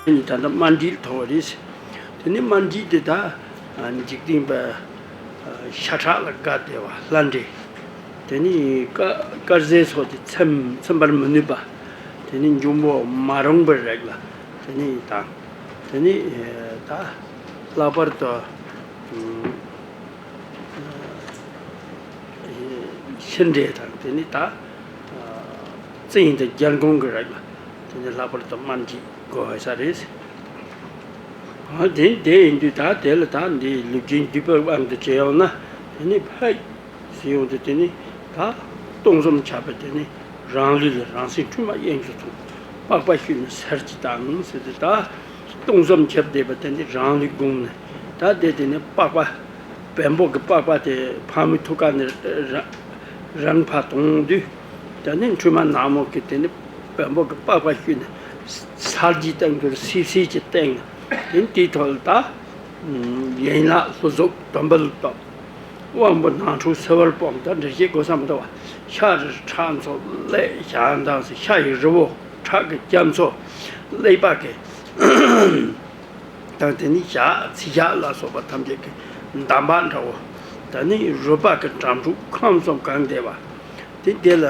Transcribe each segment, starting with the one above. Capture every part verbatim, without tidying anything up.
ད་ལྟ་དམར་མགྲིན་ཐོར་བ་རེད། དེ་ནས་དམར་མགྲིན་དེ་ད་འཇིག་རྟེན་པ་ཤ་ཁྲག་ལ་དགའ་བདེ་བ་ལྷ་འདྲེ། དེ་ནས་དཀར་དཀར་ཟས་སོགས་དེ་ཚིམ་ཚིམ་པར་མི་ནུས་པ། དེ་ནས་འབྱུང་པོ་མ་རུངས་པའི་རིགས་ལ། དེ་ནས་དང་། དེ་ནས་ད་ལྷག་པར་དུ། ཤི་འདྲེ་དང་དེ་ནི་ད། བཙན་དང་རྒྱལ་འགོང་གི་རིགས་ལ་དེ་ནི་ལྷག་པར་དུ་དམར་མགྲིན་དགོས་ས་རེད། དེ་དེ་ཡིན་དུས་ད་དེ་ལ་ད་འདི་ལུས་ཅན་འདུས་པའི་དབང་དུ་བྱས་ཡོང་ན་དེ་ནི་ཕ་ཟེར་ཡོང་དུས་དེ་ནི་ད་སྟོང་གསུམ་ཁྱབ་པའི་དེ་ནི་རང་ལུས་ལ་རང་སེམས་འཁྲུལ་མ་དབྱིངས་སུ་ཐོང་། པགས་པ་བཤུས་ནས་ཟེར་གྱི་དང་ཟེར་ཏེ་ད་སྟོང་གསུམ་ཁྱབ་བསྡད་པ་དེ་ནི་རང་ལུས་བསྒོམས་ནས་ད་དེ་དེ་ནི་པགས་པ། བེམ་པོ་གི་པགས་པ་དེ་ཕ་མའི་ཐུགས་ཀ་ནས་རང་རང་ཕར་གཏོང་དུས། ད་ནི་འཁྲུལ་མ་ནག་མོ་གི་དེ་ནི་བེམ་པོ་གི་པགས་པ་བཤུས་ནས་ས་གཞིའི་སྟེང་དུ་སིབ་སིབ་ཀྱི་སྟེང་ནས་དེ་ནི་དེའི་ཐོག་ལ་ད་ཡན་ལག་ལྷུ་གཟུགས་དུམ་བུ་ལ་གཏོགས། དབང་པོ་ནང་ཁྲོལ་སིལ་བུར་སྤོམ། ད་འགྲེལ་བཤད་དགོས་ས་མི་འདུག་བ། ཤ་རི་ཁྲག་མཚོ་ཀླད་ཞགས་མདངས་སུ་ཤ་ཡི་རི་བོ་ཁྲག་གི་རྒྱ་མཚོ་ཀླད་པ་གི། དང་དེ་ནི་ཞག་ཚིལ་ཞག་ལ་སོགས་པ་ཐམས་ཅད་ཀྱི་འདམ་བག་འདྲ་བོ། ད་ནི་རུས་པ་གི་འགྲམ་ཕྲུག་ཁམས་གསུམ་གང་བདེ་བ། དེ་དེ་ལ་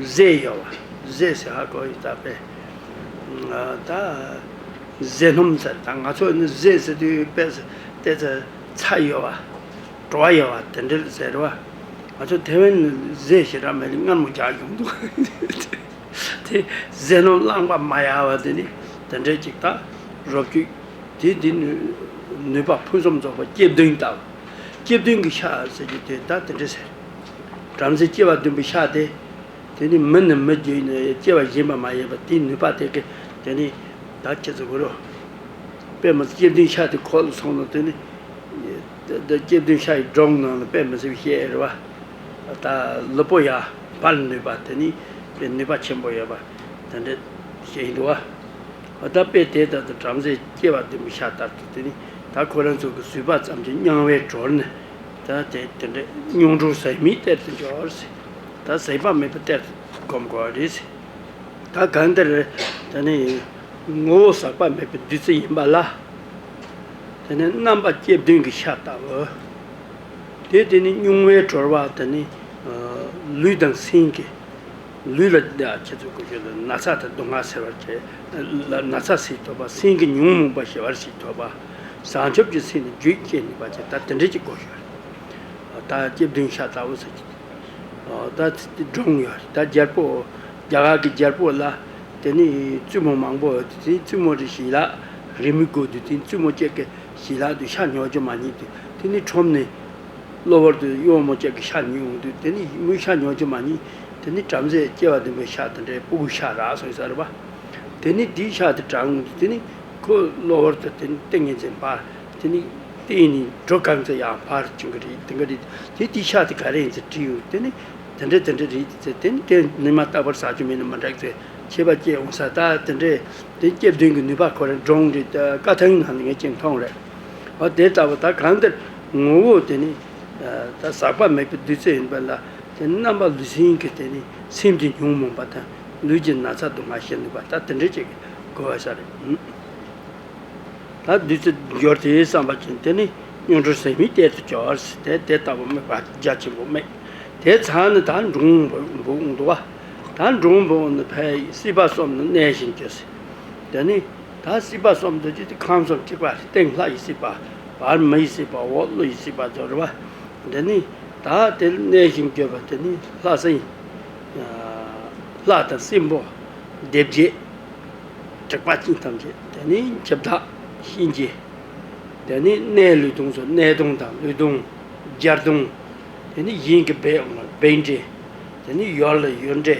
ཟས་ཡོད་བ། ཟས་ཟེར་ཧ་གོ་ཡི་ད་པས། ད་ཟས་སྣུམ་ཟེར། ད་ང་ཚོ་ནི་ཟས་ཟེར་དུས་པས་ཏེ་ཚ་ཡོད་བ། བྲོ་བ་ཡོད་བ་དེ་འདྲ་ཟེར་བ། ང་ཚོ་ཐེ་ཝན་ནི་ཟས་ཞེ་དྲག་མེད་ལ་མངར་མོ་རྒྱག་ཡོང་འདུག་དེ་ཟས་སྣུམ་རླངས་པ་མ་ཡལ་བ་དེ་ནི་དེ་འདྲའི་ཅིག་ད་རོ་བཅུད་དེ་དེ་ནི་ནུས་པ་ཕུན་སུམ་ཚོགས་པ་སྐྱེ་བདུན་ལྟ་བུ། སྐྱེ་བདུན་གྱི་ཤ་ཟེར་རྒྱུ་དེ་ད་དེ་འདྲ་ཟེར། བྲམ་ཟེ་སྐྱེ་བ་བདུན་པའི་ཤ་དེ། དེ་ནི་མི་ནི་མི་བརྒྱུད་ནས་སྐྱེ་བ་གཞན་པ་མ་ཡིན་པ་དེའི་ནུས་པ་དེ་གི་དེ་ནི་ད་ཁྱེད་ཚོ་གུ་རུ། དཔེ་མི་སྲིད་སྐྱེ་བདུན་ཤ་དེ་ཁོག་ལ་སོང་ན་དེ་ནི། ད་སྐྱེ་བདུན་ཤ་ཡི་སྒྲོམ་ནང་ལ་དཔེ་མི་སྲིད་བཤད་རེད་བ། ད་ལུས་པོ་ཡ་འཕར་ནུས་པ་དེ་ནི་དཔེ་ནུས་པ་ཆེན་པོ་ཡོད་པ་དེ་འདྲ་བཤད་ཡིན་འདུག་བ། ད་དཔེ་དེ་ལྟར་དུ་བྲམ་ཟེ་སྐྱེ་བ་བདུན་པའི་ཤ་ལྟར་དུ་དེ་ནི་ད་ཁོ་རང་ཚོ་གི་བཟོད་པ་ཙམ་གྱིས་མྱང་བས་གྲོལ་ནས་ད་དེ་དེ་འདྲ་གཉུག་འགྲོ་ཟད་མེད་གཏེར་དུ་འབྱོར་ཟེར། ད་ཟད་པ་མེད་པའི་གཏེར་དུ་སྒོམ་དགོས་པ་རེད་ཟེར། ད་གང་ལྟར་དེ་ནི་ངོ་བོ་ཟག་པ་མེད་པའི་བདུད་རྩི་ཡིན་པ་ལ། དེ་ནི་རྣམ་པ་སྐྱེ་བདུན་གྱི་ཤ་ལྟ་བུ། དེ་དེ་ནི་མྱོང་བའི་གྲོལ་བ་དེ་ནི་ལུས་དང་སེམས་ཀྱི། ལུས་ལ་ཁྱེད་ཚོས་གོ་ཤེས་ལ་ན་ཚ་དང་སྡུག་བསྔལ་སེལ་བར་བྱེད། ལ་ན་ཚ་སེལ་ཐུབ་པ། སེམས་ཀྱི་ཉོན་མོངས་པ་ཞི་བར་བྱེད་ཐུབ་པ། བྱང་ཆུབ་ཀྱི་སེམས་ནི་རྒྱུད་བསྐྱེད་ནུས་པ་བྱེད། ད་དེ་འདྲ་ཅིག་གོ་ཤེས། ད་སྐྱེ་བདུན་ཤ་ལྟ་བུ་ཟེར་གྱི། ད་སྒྲུང་ཡོད་ད་རྒྱལ་པོ། རྒྱ་གར་གྱི་རྒྱལ་པོ་ལ་དེ་ནི་བཙུན་མོ་མང་པོ་ཡོད་དེ་བཙུན་མོ་རེ་ཞིག་ལ་རི་མོའི་སྒོ་དུ་དེ་བཙུན་མོ་གཅིག་གི་ཞིག་ལ་དུ་ཤ་ཉོ་རྒྱུ་མ་རྙེད་དུས་དེ་ནི་ཁྲོམ་ནས་གློ་བུར་དུ་གཡོག་མོ་གཅིག་གི་ཤ་ཉོས་འོང་དུས་དེ་ནི་མོའི་ཤ་ཉོ་རྒྱུ་མ་རྙེད། དེ་ནི་བྲམ་ཟེ་སྐྱེ་བ་བདུན་པའི་ཤ་དེ་འདྲའི་སྤུ་གུའི་ཤ་རག་སོང་ས་རེད་པ། དེ་ནི་དེའི་ཤ་དེ་དྲངས་འོང་དུས་དེ་ནི། ཁོ་གློ་བུར་དུ་དེ་ནི་ཏིང་ངེ་འཛིན་འཕར། དེ་ནི་ཏིང་ནི་འགྲོ་གང་ཚེ་ཡང་འཕར་བྱུང་གི་རེད་དེ་ག་རེད། དེ་དེ་ཤ་དེ་ག་རེ་ཡིན་ཚེ་བྲིས་ཡོད་དེ་ནི་དེ་འདྲ་དེ་འདྲ་རེད་ཚེ་དེ་ནི་དེ་ནི་མ་རྟག་པར་ཟ་རྒྱུ་མེད་ན་མ་འགྲིག་ཚེ་ཁྱད་པར་སྐྱེ་འོང་ས་ད་དེ་འདྲས་དེ་སྐྱེ་བདུན་གྱི་ནུས་པ་ཁོ་རང་འགྲོ་འོང་རེད་བཀའ་ཐང་ནང་ནས་ངས་ཅིག་མཐོང་རེད། འོ་དེ་ལྟ་བུ་ད་གང་ལྟར་ངོ་བོ་དེ་ནི་ད་ཟག་པ་མེད་པའི་བདུད་རྩི་ཡིན་པ་ལ་དེ་རྣམ་པ་ལུས་སེམས་ཀྱི་དེ་ནི་སེམས་ཀྱི་ཉོན་མོངས་པ་དང་ལུས་ཀྱི་ན་ཚ་སྡུག་བསྔལ་ཞི་ནུས་པ་ད་དེ་འདྲས་ཅིག་དགོས་པ་ས་རེད། ད་བདུད་རྩི་འབྱོར་དེའི་བསམ་པ་ཅན་དེ་ནི་གཉུག་འགྲོ་ཟད་མེད་གཏེར་དུ་འབྱོར་ཟེར་དེ་དེ་ལྟ་བུ་དམིགས་པ་རྒྱ་ཆེན་པོ་དམིགས། དེ་ཚར་ནས་ད་འབྲོང་འབུ་འོང་འདུག་བ། ད་འབྲོང་འབུ་འོང་ནས་ཕའི་སྲིད་པ་གསུམ་ནས་གནས་ཤིང་སྐྱེ་ཟེར། དེ་ནི་ད་སྲིད་པ་གསུམ་དུ་སྐྱེ་དུས་ཁམས་གསུམ་གཅིག་པ་སྟེང་ལྷ་ཡི་སྲིད་པ། བར་མི་ཡི་སྲིད་པ། འོག་ཀླུ་ཡི་སྲིད་པ་དུ་རེད་བ། འདི་ནི་ད་དེར་གནས་ཤིང་སྐྱོབ་པ་དེ་ནི་ལྷ་སྲིན། ལྷ་དང་སྲིན་པོ། སྡེ་བརྒྱད། དྲེགས་པ་ཅན་ཐམས་ཅད་དེ་ནི་འཆི་བདག་གཤིན་རྗེ། དེ་ནི་གནས་ལུས་གདུང་སོགས་གནས་གདུང་དང་ལུས་གདུང་། རྒྱལ་གདུང་། དེ་ནི་གཞན་གྱི་སྦས་འོང་བ་སྦས་འདྲེ། དེ་ནི་ཡུལ་ལ་ཡུལ་འདྲེ།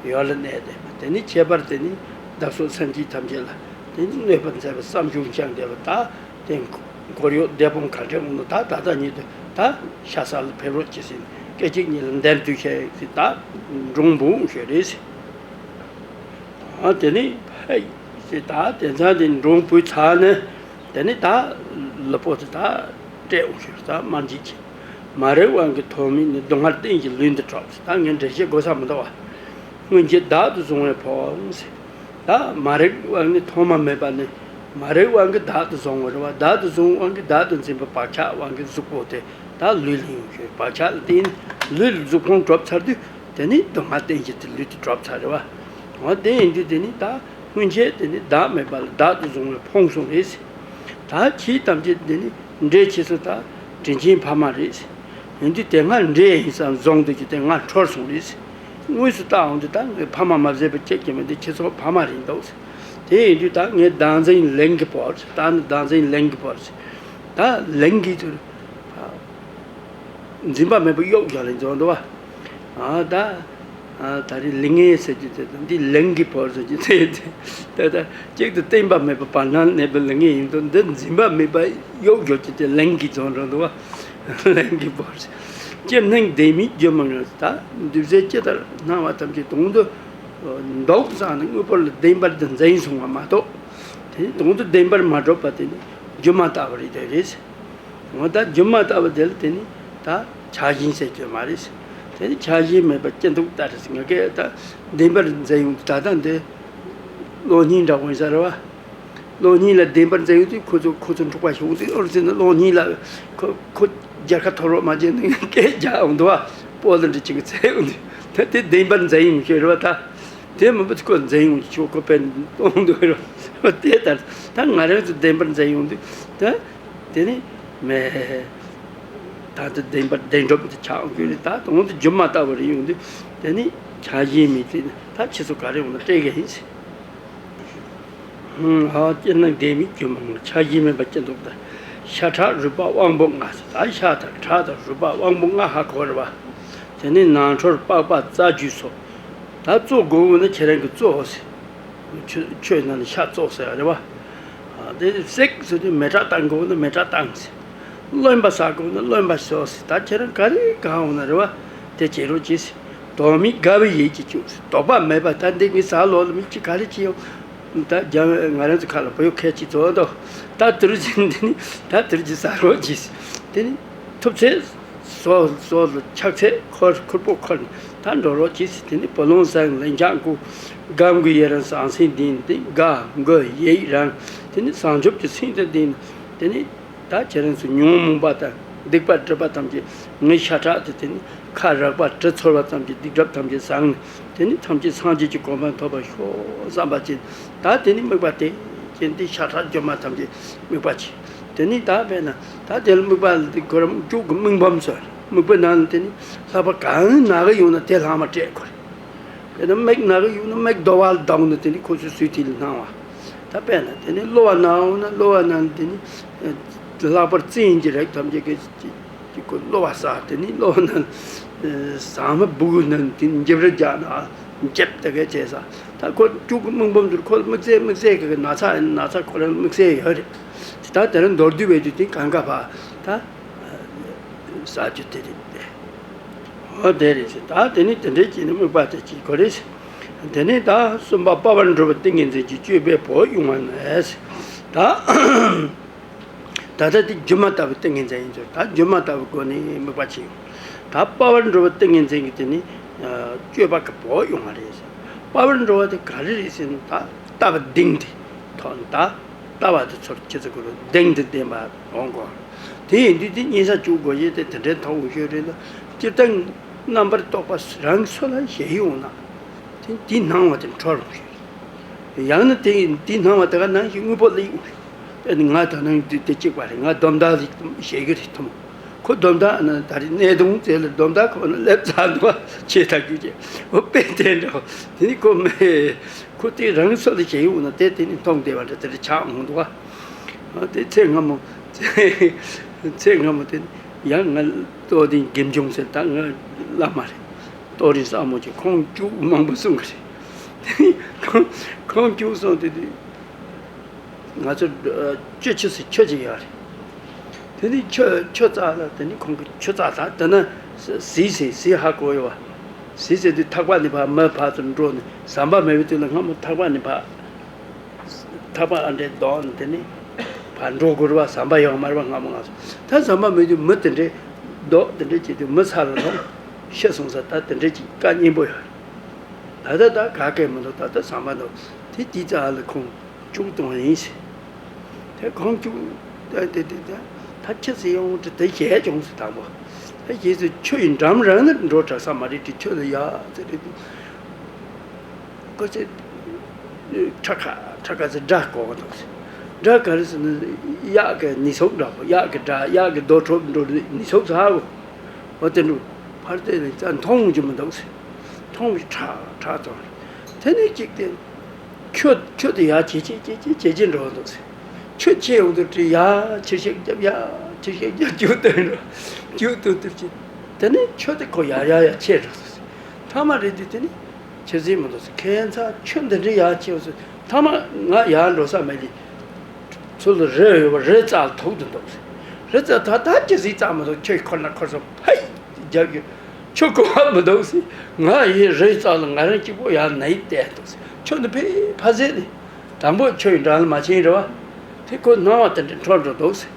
ཡུལ་ལ་གནས་བསྡད་པ་དེ་ནི་ཁྱད་པར་དེ་ནི་བདག་སོགས་སེམས་ཅན་ཐམས་ཅད་ལ་དེ་ནི་གནོད་པ་མཛད་པ་བསམ་བྱུང་ཅང་བསྡད་པ་ད། དེ་འཁོར་གཡོག་སྡེ་དཔོན་ག་འདྲས་འོང་ན་ད་ད་ལྟ་ཉིད་དུ་ད་ཤ་ས་ལ་ཕེབས་རོགས་གྱིས་ཟིན་སྐད་ཅིག་ཉིད་ལ་འདེམས་དུས་ཤེས་ཟིན་ད་འབྲོང་འབུ་འོང་ཤོད་རེད་ཟིན། ཨ་དེ་ནི་ཕ་ཟེ་ད་དེ་ཚང་དེ་འབྲོང་འབུ་ཚ་ནི་དེ་ནི་ད་ལུས་པོ་དེ་ད་སྤྲད་འོང་ཤོད་ད་དམར་འཇིག་གྱིས། མ་རིག་དབང་གིས་ཐོགས་མེད་ནི། སྡུག་བསྔལ་རྟེན་གྱི་ལུས་འདི་འཕྲོག་ཟེར། ད་ངས་འགྲེལ་བཤད་དགོས་ས་མི་འདུག་བ། སྔོན་ཆད་བདག་ཏུ་བཟུང་བས་ཕོངས་ཟེར། ད་མ་རིག་དབང་གིས་ཐོག་མ་མེད་པ་ནས། མ་རིག་དབང་གིས་བདག་ཏུ་བཟུང་བ་རེད་བ། བདག་ཏུ་བཟུང་དབང་གིས་བདག་ཏུ་འཛིན་པ་བག་ཆགས་དབང་གིས་གཟུགས་པོ་དེ་ད་ལུས་ལེན་ཡོང་ཤོས། བག་ཆགས་ལ་བརྟེན་ནས་ལུས་ལ་གཟུགས་ཕུང་གྲུབ་ཚར་དུས། དེ་ནི་སྡུག་བསྔལ་རྟེན་གྱི་དེ་ལུས་དེ་གྲུབ་ཚར་རེད་བ། འོ་དེ་ཡིན་དུས་དེ་ནི་ད་སྔོན་ཆད་དེ་ནི་བདག་མེད་པ་ལ་བདག་ཏུ་བཟུང་བས་ཕོངས་སོང་རེད་ཟེར། ད་ཁྱེད་ཐམས་ཅད་དེ་ནི་འདྲེ་ཁྱེད་ཚོ་ད་དྲིན་ཆེན་ཕ་མ་རེད་ཟེར། ཡིན་དུས་དེ་སྔ་འདྲེ་ཡིན་བསམ་བཟུང་དུས་ཀྱི་དེ་སྔ་འཕྲོར་སོང་རེད་ཟེར། དངོས་སུ་བལྟ་འོང་དུས་ད་ངའི་ཕ་མ་མ་བཟོད་པ་ཁྱེད་ཀྱིས་མི་འདི་ཁྱེད་ཚོ་ཕ་མ་རེད་འདུག་ཟེར། དེ་ཡིན་དུས་ད་ངའི་བདག་འཛིན་ལེན་གྱི་བོར་ཟེར། ད་ནི་བདག་འཛིན་ལེན་གྱི་བོར་ཟེར། ད་ལེན་གྱི་ཚུལ། འཛིན་པ་མེད་པ་གཡོག་རྒྱག་ལེན་བྱུང་འདུག་བ། ཨ་ད། ཨ་ད་རེས་ལེན་ངེས་ཟེར་རྒྱུ་དེ་དང་འདི་ལེན་གྱི་བོར་ཟེར་རྒྱུ་དེ་དེ་ད་ལྟ་གཅིག་ཏུ་བསྟན་པ་མེད་པ་བར་སྣང་གནས་པའི་ལེན་ངེས་ཡིན་དུས། འདི་འཛིན་པ་མེད་པ་གཡོག་རྒྱག་རྒྱུ་དེ་ལེན་གྱི་བྱུང་འགྲོ་འདུག་བ། ལེན་གྱི་བོར་ཟེར། ཅི་སྣང་བདེན་མིན་རྒྱུ་མ་ངེས། ད་འདུས་བྱས་ཇི་ལྟར་སྣང་བ་ཐམས་ཅད་དོན་དུ་འདུག་བསམ་ནས་དངོས་པོ་ལ་བདེན་པར་དུ་འཛིན་སོང་བ་མ་གཏོགས། དེ་ནི་དོན་དུ་བདེན་པར་མ་གྲུབ་པ་དེ་ནི་སྒྱུ་མ་ལྟ་བུ་རེད་དེ་རེད། འོ་ད་སྒྱུ་མ་ལྟ་བུ་དེ་ལ་དེ་ནི་ད་ཆགས་ཞེན་ཟེར་རྒྱུ་མ་རེད། དེ་ནི་ཆགས་ཞེན་མེད་པ་སྐྱིད་སྡུག་ལྟར་ཟེར། ང་གིས་ད་བདེན་པར་འཛིན་ཡོང་དུས། ད་ལྟ་འདི་གློག་བརྙན་འདྲ་བོ་ཡིན་ས་རེད་བ། གློག་བརྙན་ལ་བདེན་པར་འཛིན་ཡོང་དུས་ཁོ་ཚོ་ཁོ་ཚོ་འཁྲུག་པ་བྱུང་དུས། ཨོ་ཟེར་ན་གློག་བརྙན་ལ་ཁོ་ཁོ་རྒྱལ་ཁ་ཐོབ་རོགས་མ་བྱས་ནས་སྐད་རྒྱག་འོང་འདུག་བ། སྤོ་ལོ་འདྲ་ཅིག་གི་ཚད་འོང་དུས། ད་དེ་བདེན་པར་འཛིན་ཡོང་ཤེས་རེད་བ་ད། དེ་མིན་པ་ཁོ་འཛིན་ཡོང་ཆོག་ཁོ་དཔེ་གཏོང་འདུག་རོ། དེ་ལྟར་ད་ང་རང་ཚོ་བདེན་པར་འཛིན་ཡོང་དུས་ད། དེ་ནི་མེད། ད་ལྟ་བདེན་པར་བདེན་གྲུབ་དེ་ཆགས་ཡོང་གི་རེད། ད་དོན་དུ་སྒྱུ་མ་ལྟ་བུ་རེད་ཡོང་དུས། དེ་ནི་ཆགས་ཞེན་མེད་དུས་ད་ཁྱེད་ཚོ་ག་རེ་འོང་ན་སྤྲད་གི་ཡིན་ཟེར། ཧུམ། ཧ་ཅི་ན་བདེན་མིན་རྒྱུ་མ་ངེས། ཆགས་ཞེན་མེད་པ་སྐྱིད་སྡུག་ལྟར། ཤ་ཁྲག་རུས་པ་དབང་པོ་ལྔ་ཟེར། ད་ཤ་དང་ཁྲག་དང་རུས་པ་དབང་པོ་ལྔ་ཧ་གོ་རེད་བ། དེ་ནི་ནང་ཁྲོལ་པགས་པ་རྩ་རྒྱུས་སོགས། ད་བཙོ་དགོས་འོང་ན་ཁྱེད་རང་གིས་བཙོ་ཟེར། ཆོས་ཆོས་ནང་ནས་ཤ་བཙོ་ཟེར་རེད་བ། ཨ་དེ་བསྲེག་ཟེར་དུས་མེ་སྲེག་བཏང་དགོས་འོང་ན་མེ་སྲེག་བཏང་ཟེར། རློན་པ་ཟ་དགོས་འོང་ན་རློན་པ་ཟོ་ཟེར། ད་ཁྱེད་རང་ག་རེ་གང་འོང་ན་རེད་བ། དེ་བྱེད་རོགས་གྱིས་ཟེར། དོགས་མེད་དགའ་བའི་ཡིད་ཀྱིས་སྤྱོད་ཟེར། དོགས་པ་མེད་པ་ད་འདི་ངས་ཟ་ལོ་ལ་མི་གཅིག་ག་རེ་བྱེད་ཡོང་། ད་རྒྱ་ང་རང་ཚོ་ཁ་ལ་བུ་ཡོ་ཁལ་གཅིག་བཙོ་འདུག་ད་དུར་གྱི་འདི་ནི་ད་དུར་གྱི་ཟ་རོགས་གྱིས་ཟེར། དེ་ནི་ཐུབ་ཚད། སོ་སོ་ལ་ཕྱག་འཚལ་འཁོར་འཁོར་པོ་འཁོར་ནས་ད་འགྲོ་རོགས་གྱིས་ཟེར། དེ་ནི་བུ་ལོན་བཟང་ལན་ཆགས་མགོ། སྒམ་གྱི་ཡི་རང་ཟང་ཟིང་ལྡན་ཏེ། དགའ་མགུ་ཡིད་རང་། དེ་ནི་བྱང་ཆུབ་ཀྱི་སེམས་དང་ལྡན། དེ་ནི་ད་ཁྱེད་རང་ཚོ་ཉོན་མོངས་པ་དང་སྡིག་པ་སྒྲིབ་པ་ཐམས་ཅད་ངའི་ཤ་ཁྲག་དེ་དེ་ནི་ཁ་རག་པ་དྲི་ཚོར་བ་ཐམས་ཅད་སྡིག་སྒྲིབ་ཐམས་ཅད་བྱང་ནས། དེ་ནི་ཐམས་ཅད་སངས་རྒྱས་ཀྱི་གོ་འཕང་ཐོབ་པར་ཤོག་བསམ་པ་ཅན། ད་དེ་ནི་དམིགས་པ་དེ་ཅན་དེ་ཤ་ཁྲག་སྒྱུ་མ་ཐམས་ཅད་དམིགས་པ་ཅན། དེ་ནི་ད་དཔེར་ན་ད་དེ་ལ་དམིགས་པ་ལ་དེ་ཁོ་རང་བཅུག་གི་དམིགས་འབུམ་ཟེར། དམིགས་པའི་ནང་ལ་དེ་ནི་ལྷག་པ་གང་ན་གི་ཡོང་ན་དེ་ལྷག་མ་སྤྲད་དགོས་རེད། དཔེར་ན་མིག་ན་གི་ཡོང་ན་མིག་རྡོ་བ་ལ་བརྡུངས་ནས་དེ་ནི་ཁོ་ཚོའི་ཟུར་དེ་ལ་སྣང་བ། ད་དཔེར་ན་དེ་ནི་གློ་བ་ན་འོང་ན་གློ་བ་ན་དེ་ནི་ལྷག་པར་རྩི་ཡིན་གྱི་རེད། ཐམས་ཅད་ཀྱི་ཅིག་ཅིག་གོ་གློ་བ་ཟ། དེ་ནི་གློ་བ་ན་ཟ་མ་སྦུ་གུ་ན་དེ་ནི་འཇིབ་ར་རྒྱག་ན་འཇིབ་དེ་གས་བྱས་ཟ། ད་ཁོ་བཅུག་གི་དམིགས་འབུམ་དུ་ཁོ་དམིགས་བསལ་དམིགས་བསལ་གི་ན་ཚ་ཡིན་ན་ཚ་ཁོ་རང་དམིགས་བསལ་ཡོད་རེད། ད་དེ་རིང་མདོར་བསྡུས་བས་དུས་དེ་གང་ག་བ་ད། ཟ་རྒྱུ་དེ་རེད་དེ། འོ་དེ་རེད་ཟེར། ད་དེ་ནི་དེ་འདྲའི་སྐྱེས་ནི་དམིགས་པ་དེ་གཅིག་གོ་རེད་ཟེར། དེ་ནི་ད་གསུམ་པ་དཔའ་བར་འགྲོ་བའི་ཏིང་ངེ་འཛིན་གྱི་སྤྱོད་པའི་བོགས་དབྱུང་བ་ནི་ཟེར། ད་ད་ལྟ་དེ་སྒྱུ་མ་ལྟ་བུའི་ཏིང་ངེ་འཛིན་ཡིན་ཚུལ། ད་སྒྱུ་མ་ལྟ་བུའི་སྒོ་ནས་དམིགས་པ་བྱེད་ཡོང་། ད་དཔའ་བར་འགྲོ་བའི་ཏིང་ངེ་འཛིན་གྱི་དེ་ནི་སྤྱོད་པ་གི་བོགས་དབྱུང་བ་རེད་ཟེར། དཔའ་བར་འགྲོ་བ་དེ་ག་རེ་རེད་ཟེར་ན། ད་ལྟ་བ་གདེང་དེ་ཐོག་ནས་ད། ལྟ་བ་དེ་ཚོར་ཁྱེད་ཚོ་ཀུན་ལ་གདེང་དུ་ལྡན་པ་འོང་དགོས། དེ་ཡིན་དུས་དེ་གཉིས་ས་བཅུ་དགོས་ཡས་དེ་དེ་འདྲའི་མཐོང་དགོས་ཤོས་རེད་ལ། སྤྱིར་བཏང་རྣམ་པར་རྟོག་པ་རང་སོ་ལ་ཞེན་ཡོང་ན། དེ་དེའི་སྣང་བ་དེ་འཕྲོ་རུང་ཤོས་རེད། ཡང་ན་དེ་དེའི་སྣང་བ་དེ་ག་ནང་བཞིན་དངོས་པོ་ལ་ཡོང་ཤོས། ཨ་ནི་ང་ད་ནང་དེ་དེ་གཅིག་པ་རེད། ང་སྡོམ་མདའ་ཞིག་བཞེས་ཀྱི་རེད་ཐུབ་མོ། ཁོ་སྡོམ་མདའ་ཨ་ན་ད་རེས་སྣེ་གདོང་རྩེ་ལ་སྡོམ་མདའ་ཁོ་ན་སླེབས་ཚར་འདུག་བ། ཆེ་ཐག་གི་ཅེ་འོ་དཔེ་དེ་འདྲ་བ། དེ་ནི་ཁོ་མེད། ཁོ་དེ་རང་སོ་ལ་ཞེན་ཡོང་ན་དེ་དེ་ནི་མཐོང་བདེ་བ་འདྲ་དེ་འདྲ་ཆགས་འོང་འདུག་བ། དེ་ཚེ་སྔ་མོ་ཚེ་སྔ་མོ་དེ་ཡང་ང་ལྟོ་ལྡན་དགེ་འབྱུང་ཟེར། ད་ང་བླ་མ་རེད། ལྟོ་རིན་ཟབ་མོ་ཅིག་ཁོང་བཅུ་མང་པོ་གསུང་གི་རེད། ཁོང་ཁོང་བཅུ་གསུང་དེ་དུས། ང་ཚོ་ཨ་ཆུ་ཆུ་ཟེར་ཆུ་ཅིག་ཡོད་རེད། དེ་ནི་ཆུ་ཆུ་རྩྭ་ལ་དེ་ནི་ཁོང་གི་ཆུ་རྩྭ་ད་དེ་ན་ཟི་ཟེར་ཟི་ཧ་གོ་ཡོད་བ། ཟི་ཟེར་དུས་ཐག་པ་ནི་ཕར་མི་ཕར་ཚུར་འགྲོ་ནས་ཟམ་པ་མེད་པའི་དུས་ལ་སྔ་མོ་ཐག་པ་ནི་ཕར་ཐག་པ་ཨ་འདྲས་གདོང་དེ་ནི་ཕར་འགྲོ་དགོས་རེད་བ། ཟམ་པ་ཡོད་མ་རེད་བ་སྔ་མོ་ང་ཚོ། ད་ཟམ་པ་མེད་དུས་མི་དེ་འདྲས་ མདོག་དེ་འདྲ་བྱས་དུས་མི་ཚ་ལ་ལོང་ཤི་སོང་ས། ད་དེ་འདྲ་ཅིག་དཀའ་སྙིང་པོ་ཡོད། ད་ལྟ་ད་ག་གེ་མི་འདུག་ད་ལྟ་ཟ་མ་འདུག་དེ་དུས་ཙ་ལ་ཁོང་བཅུག་གཏོང་ཡིན་ཟེར། དེ་ཁོང་བཅུག་ད་དེ་དེ་ད་ད་ཁྱི་ཟེར་ཡོང་དེ་དེ་བྱས་བྱུང་ཟེར། དང་པོ་ད་རྗེས་སུ་ཁྱོད་ཡི་འགྲམ་རང་ནི་འགྲོ་དྲག་ས་མ་རེད་དེ། ཁྱོད་ལ་ཡ་ཟེར་རེད་དེ། ཁོ་ཚོས་ཁྲ་ཁ་ཁྲ་ཁ་ཚོས་སྒྲ་གོ་གི་འདུག་ཟེར། སྒྲ་ག་རེ་ཟེར་ན་གཡག་གི་ནི་ཚོགས་འདྲ་པོ། གཡག་གི་སྒྲ། གཡག་གི་རྡོ་ཁྲོད་འགྲོ་ནི་ཚོགས་ཚ་གོ། འོ་དེ་འདྲ་ཕར་བལྟས་ནས་ཙང་མཐོང་གི་མི་འདུག་ཟེར། མཐོང་བའི་ཁྲ་ཁྲ་ཙང་། དེ་ནས་གཅིག་དེ་ཁྱོད་ཁྱོད་དེ་ཡ་བྱེད་བྱེད་བྱེད་བྱེད་བྱེད་ཀྱི་འགྲོ་འདུག་ཟེར། ཁྱོད་ཆེ་འོང་དུ་དྲི་ཡ་ཕྱིར་ཤེག་རྒྱབ། ཡ་ཕྱིར་ཤེག་རྒྱབ། རྒྱུག་ཏུ་འགྲོ། རྒྱུག་ཏུ་ཏུ་ཅི། དེ་ནས་ཁྱོད་དེ་ཁོ་ཡར་ཡར་ཡར་ཆེ་འགྲོ་འདུག་ཟེར། ཐ་མ་རེད་དུས་དེ་ནས་ཁྱེད་ཟིག་མི་འདུག་ཟེར། ཁྱད་མཚར་ཁྱོད་འདི་འདྲའི་ཡར་ཆེ་འོང་ཟེར། ཐ་མ་ང་ཡར་འགྲོ་ས་མེད་ལི། ཚུར་ལ་རི་ཡོད་པ་རི་རྩ་ལ་ཐུག་ཏུ་འདུག་ཟེར། རི་རྩ་ད་ད་ཁྱེད་ཟིག་རྩ་མི་འདུག་ཁྱོད་ཁོ་ན་ཁོ་ཚོ་ཕ་ཡི་རྒྱབ་ཀྱི། ཁྱོད་གོ་བ་མི་འདུག་ཟེར། ང་ཡི་རི་རྩ་ལ་ང་རང་གཅིག་པོ་ཡར་ནི་བལྟས་འདུག་ཟེར། ཁྱོད་འདི་ཕེ་ཕ་ཟེར་ནི། དང་པོ་ཁྱོད་ཡི་འགྲམ་ལ་མ་ཕྱིན་རེད་བ། དེ་ཁོ་སྣང་བ་དེ་འདྲ་འཕྲོ་འགྲོ་འདུག་ཟེར།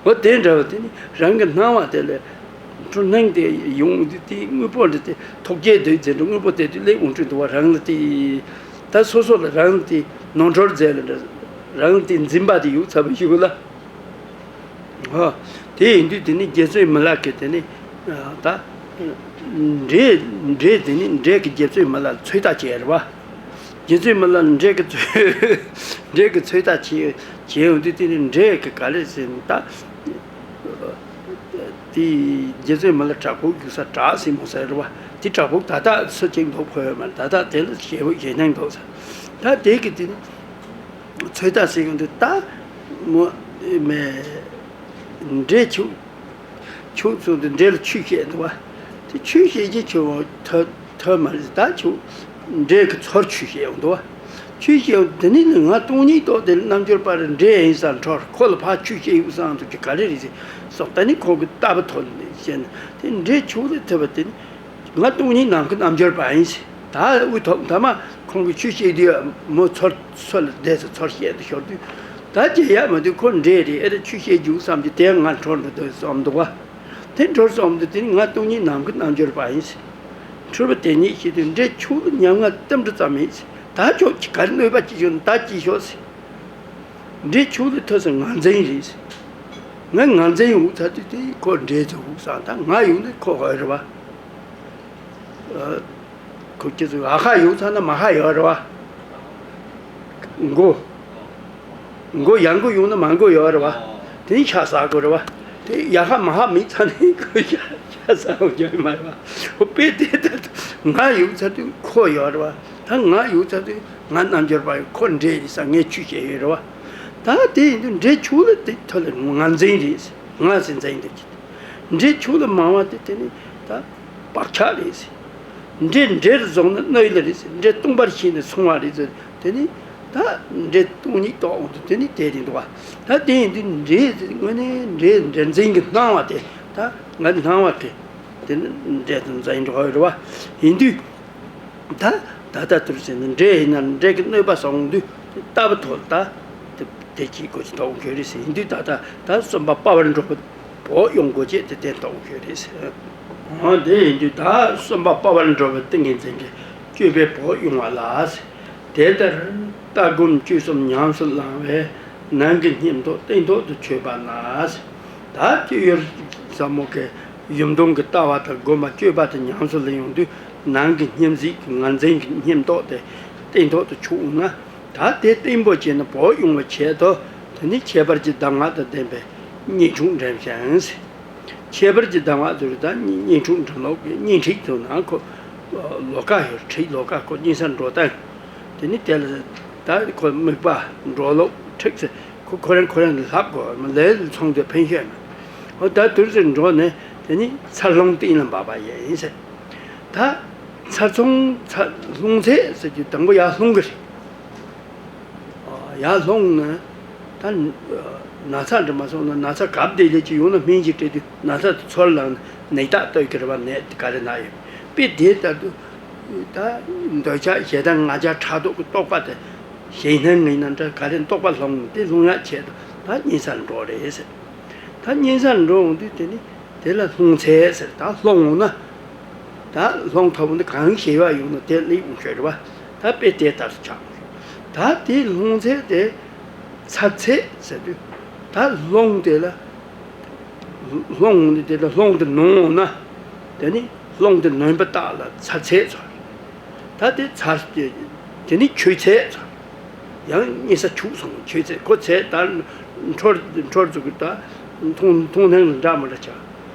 འོ་དེ་འདྲ་བ་དེ་ནི་རང་གི་སྣང་བ་དེ་ལས་འཕྲོ་སྣང་དེ་ཡོང་དུས་དེ་དངོས་པོ་འདྲ་དེ་ཐོག་རྒྱས་དུས་ཚེ་འདྲ་དངོས་པོ་དེ་དུས་ལས་འོང་འཕྲོད་འདུག་བ། རང་ལ་དེ་ད་སོ་སོ་ལ་རང་ལ་དེ་ནོར་འཁྲུལ་མཛད་ལ་འདྲ། རང་ལ་དེ་འཛིན་པ་དེ་ཡོད་ཚ་བ་ཞིག་ལ། ཧོ། དེ་ཡིན་དུས་དེ་ནི་རྗེ་བཙུན་མི་ལ་གི་དེ་ནི་ད་འདྲེ་འདྲེ་དེ་ནི་འདྲེ་གི་རྗེ་བཙུན་མི་ལ་ཚོད་ལྟ་བྱས་རེད་བ། རྗེ་བཙུན་མི་ལ་འདྲེ་གི་ཚོད་འདྲེ་གི་ཚོད་ལྟ་བྱས་བྱས་ཡོང་དུས་དེ་ནི་འདྲེ་གི་ག་རེ་ཟེར་ན་ད། དེ་རྗེ་བཙུན་མི་ལ་བྲག་ཕུག་རྒྱུག་ས་བྲག་སྲིན་མོ་ཟེར་རེད་བ། དེ་བྲག་ཕུག་ད་ལྟ་སུ་གཅིག་འདུག་ཕོ་ཡོད་མ་རེད། ད་ལྟ་དེ་ལ་ཞེ་པོ་ཞེ་སྣང་འདུག་ཟེར། ད་དེ་གི་དེ་ནི། ཚོད་ལྟ་ཟེར་གི་འདུག་ད་མོ་མེ་འདྲེ་ཆུ་ཆུ་ཚུལ་དུ་འདྲེ་ལ་ཆུ་བཤད་འདུག་བ། དེ་ཆུ་བཤད་ཀྱི་ཆུ་ཐོ་ཐོ་མ་རེད། ད་ཆུ་འདྲེ་གི་ཚོར་ཆུ་བཤད་ཡོང་འདུག་བ། ཆུ་བཤད་ཡོང་དེ་ནི་ང་སྟོང་ཉིད་ཐོག་དེ་རྣལ་འབྱོར་པ་རེད། འདྲེ་ཡིན་ས་འཕྲོར་ཁོ་ལ་ཕ་ཆུ་བཤད་ཡོང་ས་འདུག་གི་ག་རེ་རེད་ཟེར་སོང་། ད་ནི་ཁོ་གི་ལྟ་བུ་ཐོག་ནས་བཤད་ན་དེ་འདྲེ་ཆུ་ལ་ཐོས་པ་དེ་ནི། ང་སྟོང་ཉིད་ནམ་མཁའི་རྣལ་འབྱོར་པ་ཡིན་ཟེར། ད་དབུ་ཐོག་ད་མ་ཁོང་གིས་ཆུ་བཤད་དུས་མོ་ཚོར་ཚོར་ལ་བསྡད་ཚེ་ཚོར་བཤད་དུ་ཤོར་དུས། ད་རྗེ་ཡ་མ་དུས་ཁོ་འདྲེ་རེད། ཨེ་རེད་ཆུ་བཤད་རྒྱུག་བསམ་གྱི་དེ་ང་འཕྲོར་འགྲོ་འདོད་བསམ་འདུག་བ། དེ་འཕྲོར་བསམ་དུས་དེ་ནི་ང་སྟོང་ཉིད་ནམ་མཁའི་རྣལ་འབྱོར་པ་ཡིན་ཟེར། འཁྲུལ་པ་དེ་ཉིད་ཤེས་དུས་འདྲེ་ཆུ་ལ་ཉམ་ང་གཏམ་འདྲ་ཙམ་ཡིན་ཟེར། ད་ཁྱོད་ཀྱིས་ག་རེ་གནོད་པ་ཅི་ཡོད་ན་ད་ཅི་ཤོག་ཟེར། འདྲེ་ཆུ་ལ་ཐོས་ས་ངར་འཛིན་རེད། ང་ངར་འཛིན་ཡོང་ཚར་དུས་དེ་ཁོ་འདྲེ་ཚོ་ཧུག་སང་ད་ང་ཡོང་དུས་ཁོ་ཧོད་རེད་བ། ཁོ་ཁྱེད་ཚོ་ཨ་ཁ་ཡོང་ཚར་ན་མ་ཁ་ཡོད་རེད་བ། མགོ་མགོ་ཡང་མགོ་ཡོང་ན་མ་མགོ་ཡོད་རེད་བ། དེ་ནི་ཤ་ཟ་དགོས་རེད་བ། དེ་ཡ་ཁ་མ་ཁ་མི་ཚར་ནས་ཁོ་ཤ་ཤ་ཟ་དགོས་ཀྱི་མ་རེད་བ། ཁོ་དཔེ་དེ་ལྟར་དུ་ང་ཡོང་ཚར་དུས་ཁོ་ཡོད་རེད་བ། ད་ང་ཡོང་ཚར་དུས། ང་རྣལ་འབྱོར་པ་ཡི་ཁོ་འདྲེ་རེད་ས་ངས་ཆུ་བཤད་ཡོད་རེད་བ། ད་དེ་ཡིན་དུས་འདྲེ་ཆུ་ལ་དེ་ཐོ་ལ་ངར་འཛིན་རེད། ང་སེམས་འཛིན་འདོད་ཀྱི། འདྲེ་ཆུ་ལ་མང་བ་དེ་དེ་ནི་ད་བག་ཆགས་རེད། འདྲེ་འདྲེར་བཟུང་ན་གནོད་ཡུལ་རེད། འདྲེ་སྟོང་པར་ཤེས་ནས་སོང་བ་རེད། དེ་ནི་ད་འདྲེ་སྟོང་ཉིད་རྟོགས་འོང་དུས་དེ་ནི་དེ་རེད་འདུག་བ། ད་དེ་ཡིན་དུས་འདྲེ་དངོས་གནས་འདྲེ་འདྲེ་འཛིན་གྱི་སྣང་བ་དེ་ད་ང་སྣང་བ་དེ་དེ་ནི་འདྲེ་དང་འཛིན་འགྲོ་བ་རེད་བ། ཡིན་དུས། ད་ད་ལྟ་དུར་ཟེར་ནས་འདྲེ་ཡིན་ན་འདྲེ་གི་གནོད་པ་སོང་དུས་ལྟ་བུ་ཐོག་ད་དེ་དེ་གྱིས་གོ་ཆི་ཐོག་འགྱོད་རེད་ཟེར། ཡིན་དུས་ད་ལྟ་ད་གསོན་པ་སྤ་བར་འགྲོ་བ་བོགས་ཡོང་དགོས་ཅེས་དེ་བསྟན་ཐོག་འགྱོད་རེད་ཟེར། འོ་དེ་ཡིན་དུས་ད་གསོན་པ་སྤ་བར་འགྲོ་བའི་ཏིང་ངེ་འཛིན་གྱི་སྤྱོད་པའི་བོགས་དབྱུང་བ་ལ་ཟེར། དེ་ལྟར་ལྟ་སྒོམ་སྤྱོད་གསུམ་ཉམས་སུ་བླང་བས་ནང་གི་སྙིམ་ཐོག་སྟེང་ཐོག་ཏུ་ཆོད་པ་ན་ཟེར། ད་སྤྱོད་ཡུལ་ཟབ་མོ་གི་ཡུམ་དོན་གྱི་ལྟ་བ་དང་སྒོམ་པ་སྤྱོད་པ་དེ་ཉམས་སུ་ལེན་ཡོང་དུས། ནང་གི་སྙིམ་གཟིགས་ཀྱི་ངར་འཛིན་གྱི་སྙིམ་ཐོག་དེ་སྟེང་ཐོག་ཏུ་ཆུད་འོང་ན། ད་དེ་བརྟན་པོ་བྱས་ན་བོགས་དབྱུང་བའི་ཆེད་དུ། དེ་ནི་ཁྱད་པར་གྱི་གདམས་ངག་དང་ལྡན་པའི་བསྙེན་སྒྲུབ་འདྲེན་ཞིང་། ཁྱད་པར་གྱི་གདམས་ངག་དེ་ད་བསྙེན་སྒྲུབ་འདྲེན་ལུགས་ཀྱི་བསྙེན་ཁྲིད་དུ་ན་ཁོ་ལོ་ཀ་ཡོད། ཁྲིད་ལོ་ཀ་ཁོ་གཉན་སར་འགྲོ་སྟངས། དེ་ནི་དེ་ལ་ད་ཁོ་དམིགས་པ་འགྲོ་ལུགས་ཁྲིད་ཚེ་ཁོ་ཁོ་རང་ཁོ་རང་ལ་ལྷབ་དགོས། མ་ལས་ལ་ཚོང་དེ་ཕན་ཤོས་མེད། འོ་ད་དུར་ཚེ་འགྲོ་ནས་དེ་ནི་ཚར་ལྷུང་སྟེང་ལ་འབབ་པ་ཡིན་ཟེར། ད་ཚར་ཚོང་ཚར་ལྷུང་ཚད་ཟེར་རྒྱུ་དང་པོ་ཡར་ལྷུང་གི་རེད། ཡར་ལྷུང་ན་ད་ན་ཚ་འདྲ་མ་སོང་ན་ན་ཚ་གབ་བདེ་ལེ་ཅིག་ཡོང་ན་སྨན་ཅིག་སྤྲད་དུས་ན་ཚ་དེ་ཚུར་ལངས་ནས་ནད་རྟགས་ལྟོས་ཀྱི་རེད་བ། ནད་དེ་ག་རེ་ན་ཡོད་དཔེ་དེ་ལྟར་དུ་ད་འདོད་ཆགས་ཞེ་སྡང་ང་རྒྱལ་ཕྲག་དོག་གི་རྟོག་པ་དེ་ཞེད་སྣང་ངེས་ན་འདྲ་ག་རེ་རྟོག་པ་ལྷུང་དེ་ལྷུང་ཡག་ཆེད་དུ་ད་གཉན་སར་འགྲོ་རེད་ཟེར། ད་གཉན་སར་འགྲོ་འོང་དུས་དེ་ནི་དེ་ལ་ལྷུང་ཚད་ཟེར། ད་ལྷུང་འོང་ན། ད་ལྷུང་ཐུབ་འོང་ན་གང་ཞེས་པ་ཡོང་ན་དེ་སླེབས་འོང་ཤོད་རེད་བ། ད་དཔེ་དེ་ལྟར་དུ་ཆགས་འོང་ཤོད། ད་དེ་ལྷུང་ཚད་དེ་ཚར་ཚད་ཟེར་དུས། ད་ལྷུང་དེ་ལ། ལྷུང་འོང་དུས་དེ་ལ་ལྷུང་དེ་ནོན་འོང་ན། དེ་ནི་ལྷུང་དེ་ནོན་པ་དག་ལ་ཚར་ཚད་ཟེར། ད་དེ་ཚར་དེ་ནི་ཆོད་ཚད་ཟེར། ཡང་གཉན་ས་བྱུག་སོང་། ཆོད་ཚད་ཁོ་ཚད་ད་འཕྲོར་འཕྲོར་ཚུགས་ཀྱི། ད་མཐོང་མཐོང་སྣང་ལ་འདྲ་མི་འདྲ་ཆགས།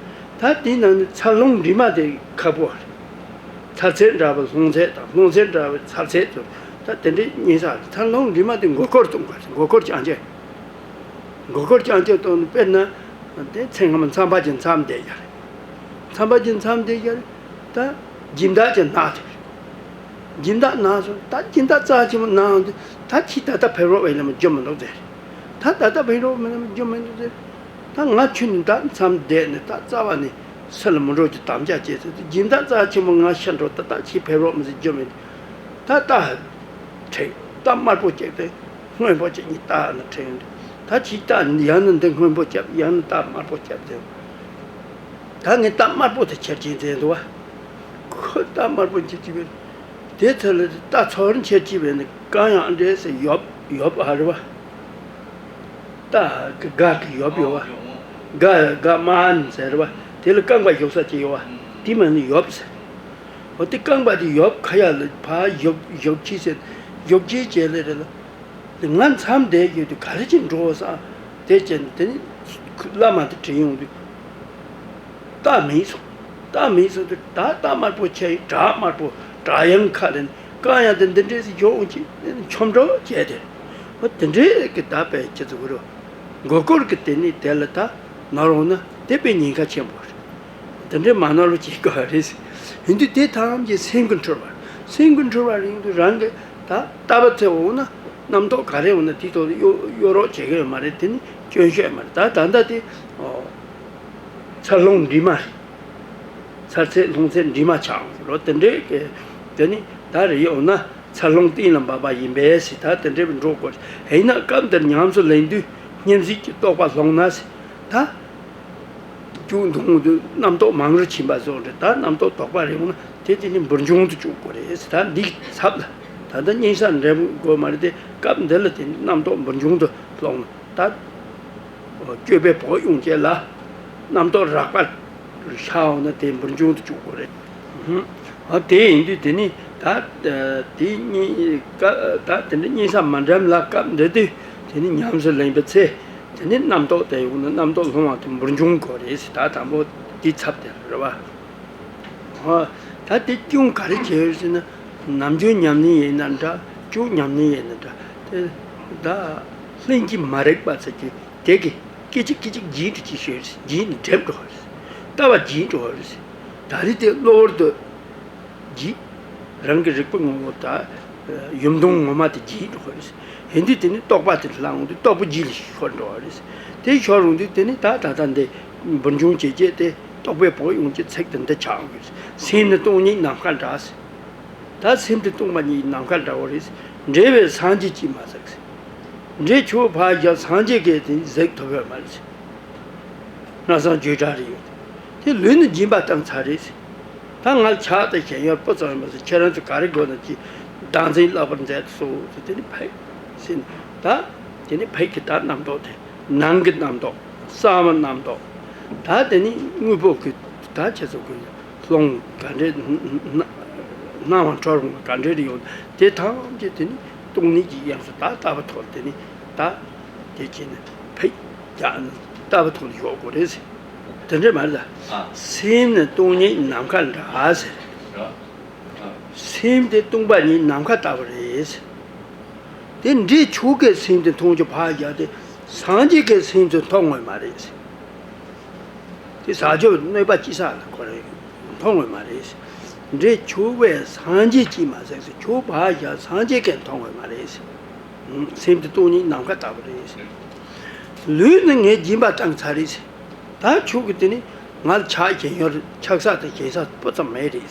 ད་དེའི་ནང་ནས་ཚར་ལྷུང་འདྲེས་མ་དེ་ཁག་པོ་རེད། ཚར་ཚད་འདྲ་བ་ལྷུང་ཚད་དང་ལྷུང་ཚད་འདྲ་བ་ཚར་ཚད་ཚོ། ད་དེ་འདྲའི་གཉན་ས་རེད། ཚར་ལྷུང་འདྲེས་མ་དེ་མགོ་སྐོར་གཏོང་དགོས་རེད། མགོ་སྐོར་རྐྱང་རྐྱང་། མགོ་སྐོར་རྐྱང་རྐྱང་གཏོང་ནས། དཔེར་ན་དེ་མཚན་སྔ་མ་མཚམས་པ་ཅན་མཚམས་བསྡད་ཡ་རེད། མཚམས་པ་ཅན་མཚམས་བསྡད་ཡ་རེད། ད་སྦྱིན་བདག་ཅན་ན་དེ་རེད། སྦྱིན་བདག་ན་སོང་། ད་སྦྱིན་བདག་རྩ་ཆེན་པོ་ན་འོང་དུས། ད་ཁྱི་ད་ལྟ་ཕེབས་རོགས་བྱེད་ལབ་ན་རྒྱུ་མི་འདུག་ཟེར། ད་ད་ལྟ་ཕེབས་རོགས་བྱེད་ལབ་ན་རྒྱུ་མི་འདུག་ཟེར། ད་ང་ཁྱོད་ནི་ད་མཚམས་བསྡད་ནས་ད་རྩ་བ་ནས་སུ་ལ་མི་འགྲོ་རྒྱུ་དམ་བཅའ་བྱས་ཟེར་དུས། སྦྱིན་བདག་རྩ་ཆེན་པོ་ང་ཤི་འགྲོ། ད་ད་ཁྱི་ཕེབས་རོགས་མི་ཟེར། རྒྱུ་མི་འདུག། ད་རྟ་ཁྲིད། རྟ་དམར་པོ་བཅད་དེ་སྔོན་པོ་བཅད། གཉིས་རྟ་ནི་ཁྲིད་འདུག། ད་ཁྱི་རྟ་ཡང་ནི་འདི་སྔོན་པོ་བཅད། ཡང་ནི་རྟ་དམར་པོ་བཅད་དེ། ད་ངས་རྟ་དམར་པོ་དེ་ཁྱེར་གྱིན་བསྡད་འདུག་བ། ཁོ་རྟ་དམར་པོ་ཁྱེར་གྱིན་བསྡད། དེ་ཚོ་ལ་རྟ་ཚོར་ཁྱེར་གྱིན་བསྡད་ནས་གང་ཡང་འདྲེས་སེ་ཡོབ་ཡོབ་ཨ་རེད་བ། རྟ་གི་སྒ་གི་ཡོབ་ཡོད་བ། སྒ་སྒ་དམར་ནི་ཟེར་བ། དེ་ལ་རྐང་པ་གཞོག་ས་ཅིག་ཡོད་བ། དེ་མ་ནི་ཡོབ་ཟེར། འོ་དེ་རྐང་པ་དེ་ཡོབ་ཁ་ཡ་ལ་ཕར་གཞོག་གཞོག་གྱིན་ཟེར། གཞོག་གྱིན་བྱས་ལེ་རེ་ལ། ང་མཚམས་བསྡད་ཡོད་དུས་ག་རེ་བྱས་འགྲོ་བསམ། དེ་བྱས་ནས་དེ་ནི་བླ་མ་དེ་དྲན་ཡོང་དུས། རྟ་མེད་སོང་། རྟ་མེད་སོང་དུས། ད་རྟ་དམར་པོ་ཁྱེར། བྲག་དམར་པོ་བྲག་གཡང་ཁ་ལ་ནི་རྐང་ཡང་དེ་འདི་འདྲས་སེ་ཡོང་གྱིན་མཆོང་འགྲོ་བྱས་ཏེ། འོ་དེ་འདྲས་ཀྱི་ད་དཔེ་ཁྱེད་ཚོ་གུ་རུ་མགོ་སྐོར་གྱི་དེ་ནི་དེ་ལ་ད་ནོར་འོང་ན་དེ་དཔེ་ཉེན་ཁ་ཆེན་པོ་རེད། དེ་འདྲའི་མ་ནོར་བ་བྱེད་དགོས་པ་རེད། ཡིན་དུས་དེ་ཐམས་ཅད་སེམས་ཀྱི་འཁྲུལ་བ་རེད། སེམས་ཀྱི་འཁྲུལ་བ་རེད། ཡིན་དུས་རང་གི་ད་ལྟ་བ་ཚེ་འོང་ན་རྣམ་རྟོག་ག་རེ་འོང་ན་དེ་ཐོག་ཏུ་གཡོ་གཡོ་རོགས་བྱེད་ཀྱི་ཡོད་མ་རེད། དེ་ནི་སྐྱོན་ཤོས་མ་རེད། ད་ད་ལྟ་དེ་ཨོ་ཚར་ལྷུང་འདྲེས་མ་རེད། ཚར་ཚད་ལྷུང་ཚད་འདྲེས་མ་ཆགས་འོང་རོ། དེ་འདྲའི་གི་དེ་ནི་ད་རེ་ཡོང་ན་ཚར་ལྷུང་གཏིང་ལ་འབབ་པ་ཡིན་པས་ཟེར། ད་དེ་འདྲའི་འགྲོ་དགོས། ཡིན་ན་སྐབས་འདིར་ཉམས་སུ་ལེན་དུས་སྙེམས་སེལ་གྱི་རྟོག་པ་སློང་ན་ཟེར། ད་སྐྱུག་འདུག་འོང་དུས་རྣམ་རྟོག་མང་རུ་ཕྱིན་པ་བཟོ་འདྲ། ད་རྣམ་རྟོག་དོགས་པ་རེ་འོང་ན་དེ་དེ་ནི་འབུར་འབྱུང་དུ་བཅུག་དགོས་རེད་ཟེར། ད་འདི་ཚབ་ལ་ད་ལྟ་གཉན་ས་འགྲིམ་དགོས་མ་རེད་དེ། སྐབས་འདི་ལ་དེ་ནི་རྣམ་རྟོག་འབུར་འབྱུང་དུ་སློང་ན། ད་སྤྱོད་པའི་བོགས་དབྱུང་བྱེད་ལ་རྣམ་རྟོག་རགས་པ་ཤར་འོང་ན་དེ་འབུར་འབྱུང་དུ་བཅུག་དགོས་རེད། ཨ་དེ་ཡིན་དུས་དེ་ནི་ད་དེ་གཉིས་ཀ་ད་དེ་འདྲ་གཉན་ས་མ་འགྲིམ་ལ་སྐབས་འདི་དུས་དེ་ནི་ཉམས་སུ་ལེན་པའི་ཚེ་དེ་ནི་རྣམ་རྟོག་དེ་ཡོང་ན་རྣམ་རྟོག་སློང་བ་དེ་འབུར་འབྱུང་དགོས་རེད་ཟེར། ད་དང་པོ་དེ་ཚབ་དེ་རེད་བ། ཨ་ད་དེ་སྐྱུང་ག་རེ་བྱེད་ཟེར་ན། ནམ་རྒྱུན་ཉམས་ལེན་ཡིན་ན་འདྲ། སྐྱུང་ཉམས་ལེན་ཡིན་ན་འདྲ། དེ་ད་ལྷན་ཅིག་མ་རིག་པ་ཟེར་གྱི་དེ་གི་སྐད་ཅིག་སྐད་ཅིག་འཇིག་ཏུ་ཅིག་ཤོར་རེད། འཇིག་ནས་འགྲིབ་འགྲོ་བ་རེད། ལྟ་བ་འཇིག་འགྲོ་བ་རེད། ད་རེས་དེ་གློ་བུར་དུ་འཇིག་རང་གི་རིག་པ་ངོ་བོ་ད་ཡུམ་དོན་ངོ་མ་དེ་འཇིག་འགྲོ་བ་རེད། ཡིན་དུས་དེ་ནི་རྟོག་པ་དེ་ལྷང་འོང་དུས་རྟོག་པ་འཇིག་ལ་ཤོར་འགྲོ་བ་རེད། དེ་ཤོར་འོང་དུས་དེ་ནི་ད་ད་ལྟ་འདི་འབུར་འབྱུང་བྱེད་བྱེད་དེ་རྟོག་པའི་བོགས་དབྱུང་གི་ཚིག་དེ་འདི་ཆགས་འོང་གི་རེད། སེམས་ནི་སྟོང་ཉིད་ནམ་མཁའ་འདྲ་ཟེར། ད་སེམས་དེ་སྟོང་པ་ཉིད་ནམ་མཁའ་འདྲ་བོ་རེད། འབྲེལ་བའི་སངས་རྒྱས་ཀྱིས་མ་གཟིགས། འབྲེལ་ཆོས་ཕར་བཞག་སངས་རྒྱས་ཀྱིས་དེ་གཟིགས་ཐུབ་ཡོད་མ་རེད། སྔགས་སངས་བརྗོད་བྲལ་རེད་ཡོད། དེ་ལུས་ནི་སྦྱིན་པ་བཏང་ཚར་རེད། ད་ང་ཕྱག་དང་ཞལ་ཡོན་སྤུ་ཙམ་ཡོད་མ་ཟད། ཁྱེད་རང་ཚོ་ག་རེ་དགོས་ན་ཅིག་བདག་འཛིན་བརླག་པར་མཛད་དུ་གསོལ་ཟེར། དེ་ནི་ཕེབས་ཟིན། ད་དེ་ནི་ཕེབས་ཀྱི་ད་རྣམ་རྟོག་དེ། ནང་གི་རྣམ་རྟོག། གསང་བའི་རྣམ་རྟོག། ད་དེ་ནི་དངོས་པོ་གི་ད་ཁྱེད་ཚོ་གི་ལྷུང་ག་འདྲས། སྣང་བ་འཁྲུལ་འོང་ག་འདྲས་རེ་ཡོད། དེ་ཐམས་ཅད་དེ་ནི་སྟོང་ཉིད་ཀྱི་དབྱིངས་སུ་ད་ལྟ་བ་ཐོག་དེ་ནི་ད་དེ་བྱས་ནས་ཕེབས་རྒྱག་ནས་ལྟ་བ་ཐོག་ལ་ཞོག་དགོས་རེད་ཟེར། དེ་འདྲས་མ་རེད་ད། ཨ། སེམས་ནི་སྟོང་ཉིད་ནམ་མཁའ་འདྲ་ཟེར། ར། ཨ། སེམས་དེ་སྟོང་པ་ཉིད་ནམ་མཁའ་ལྟ་བུ་རེད་ཟེར། དེ་འབྲེལ་ཆོས་ཀྱི་སེམས་དེ་མཐོང་རྒྱུ་ཕར་བཞག་སྟེ། སངས་རྒྱས་ཀྱི་སེམས་དེ་མཐོང་ངོས་མ་རེད། དེ་ཟག་བཅས་གནོད་པ་ཅི་བསགས་ལ་ཁོ་རང་མཐོང་ངོས་མ་རེད། འབྲེལ་ཆོས་པས་སངས་རྒྱས་ཀྱིས་མ་གཟིགས་ཟེར། ཆོས་ཕར་བཞག་སངས་རྒྱས་ཀྱིས་མཐོང་ངོས་མ་རེད། སེམས་དེ་སྟོང་ཉིད་ནམ་མཁའ་ལྟ་བུ་རེད། ལུས་ནི་ངས་སྦྱིན་པ་བཏང་ཚར་རེད། ད་ཁྱོད་ཀྱིས་དེ་ནི་ང་ལ་ཕྱག་བྱེད་ཡོད་རེད། ཕྱག་ས་དང་བྱེད་ས་སྤུ་ཙམ་མེད་རེད།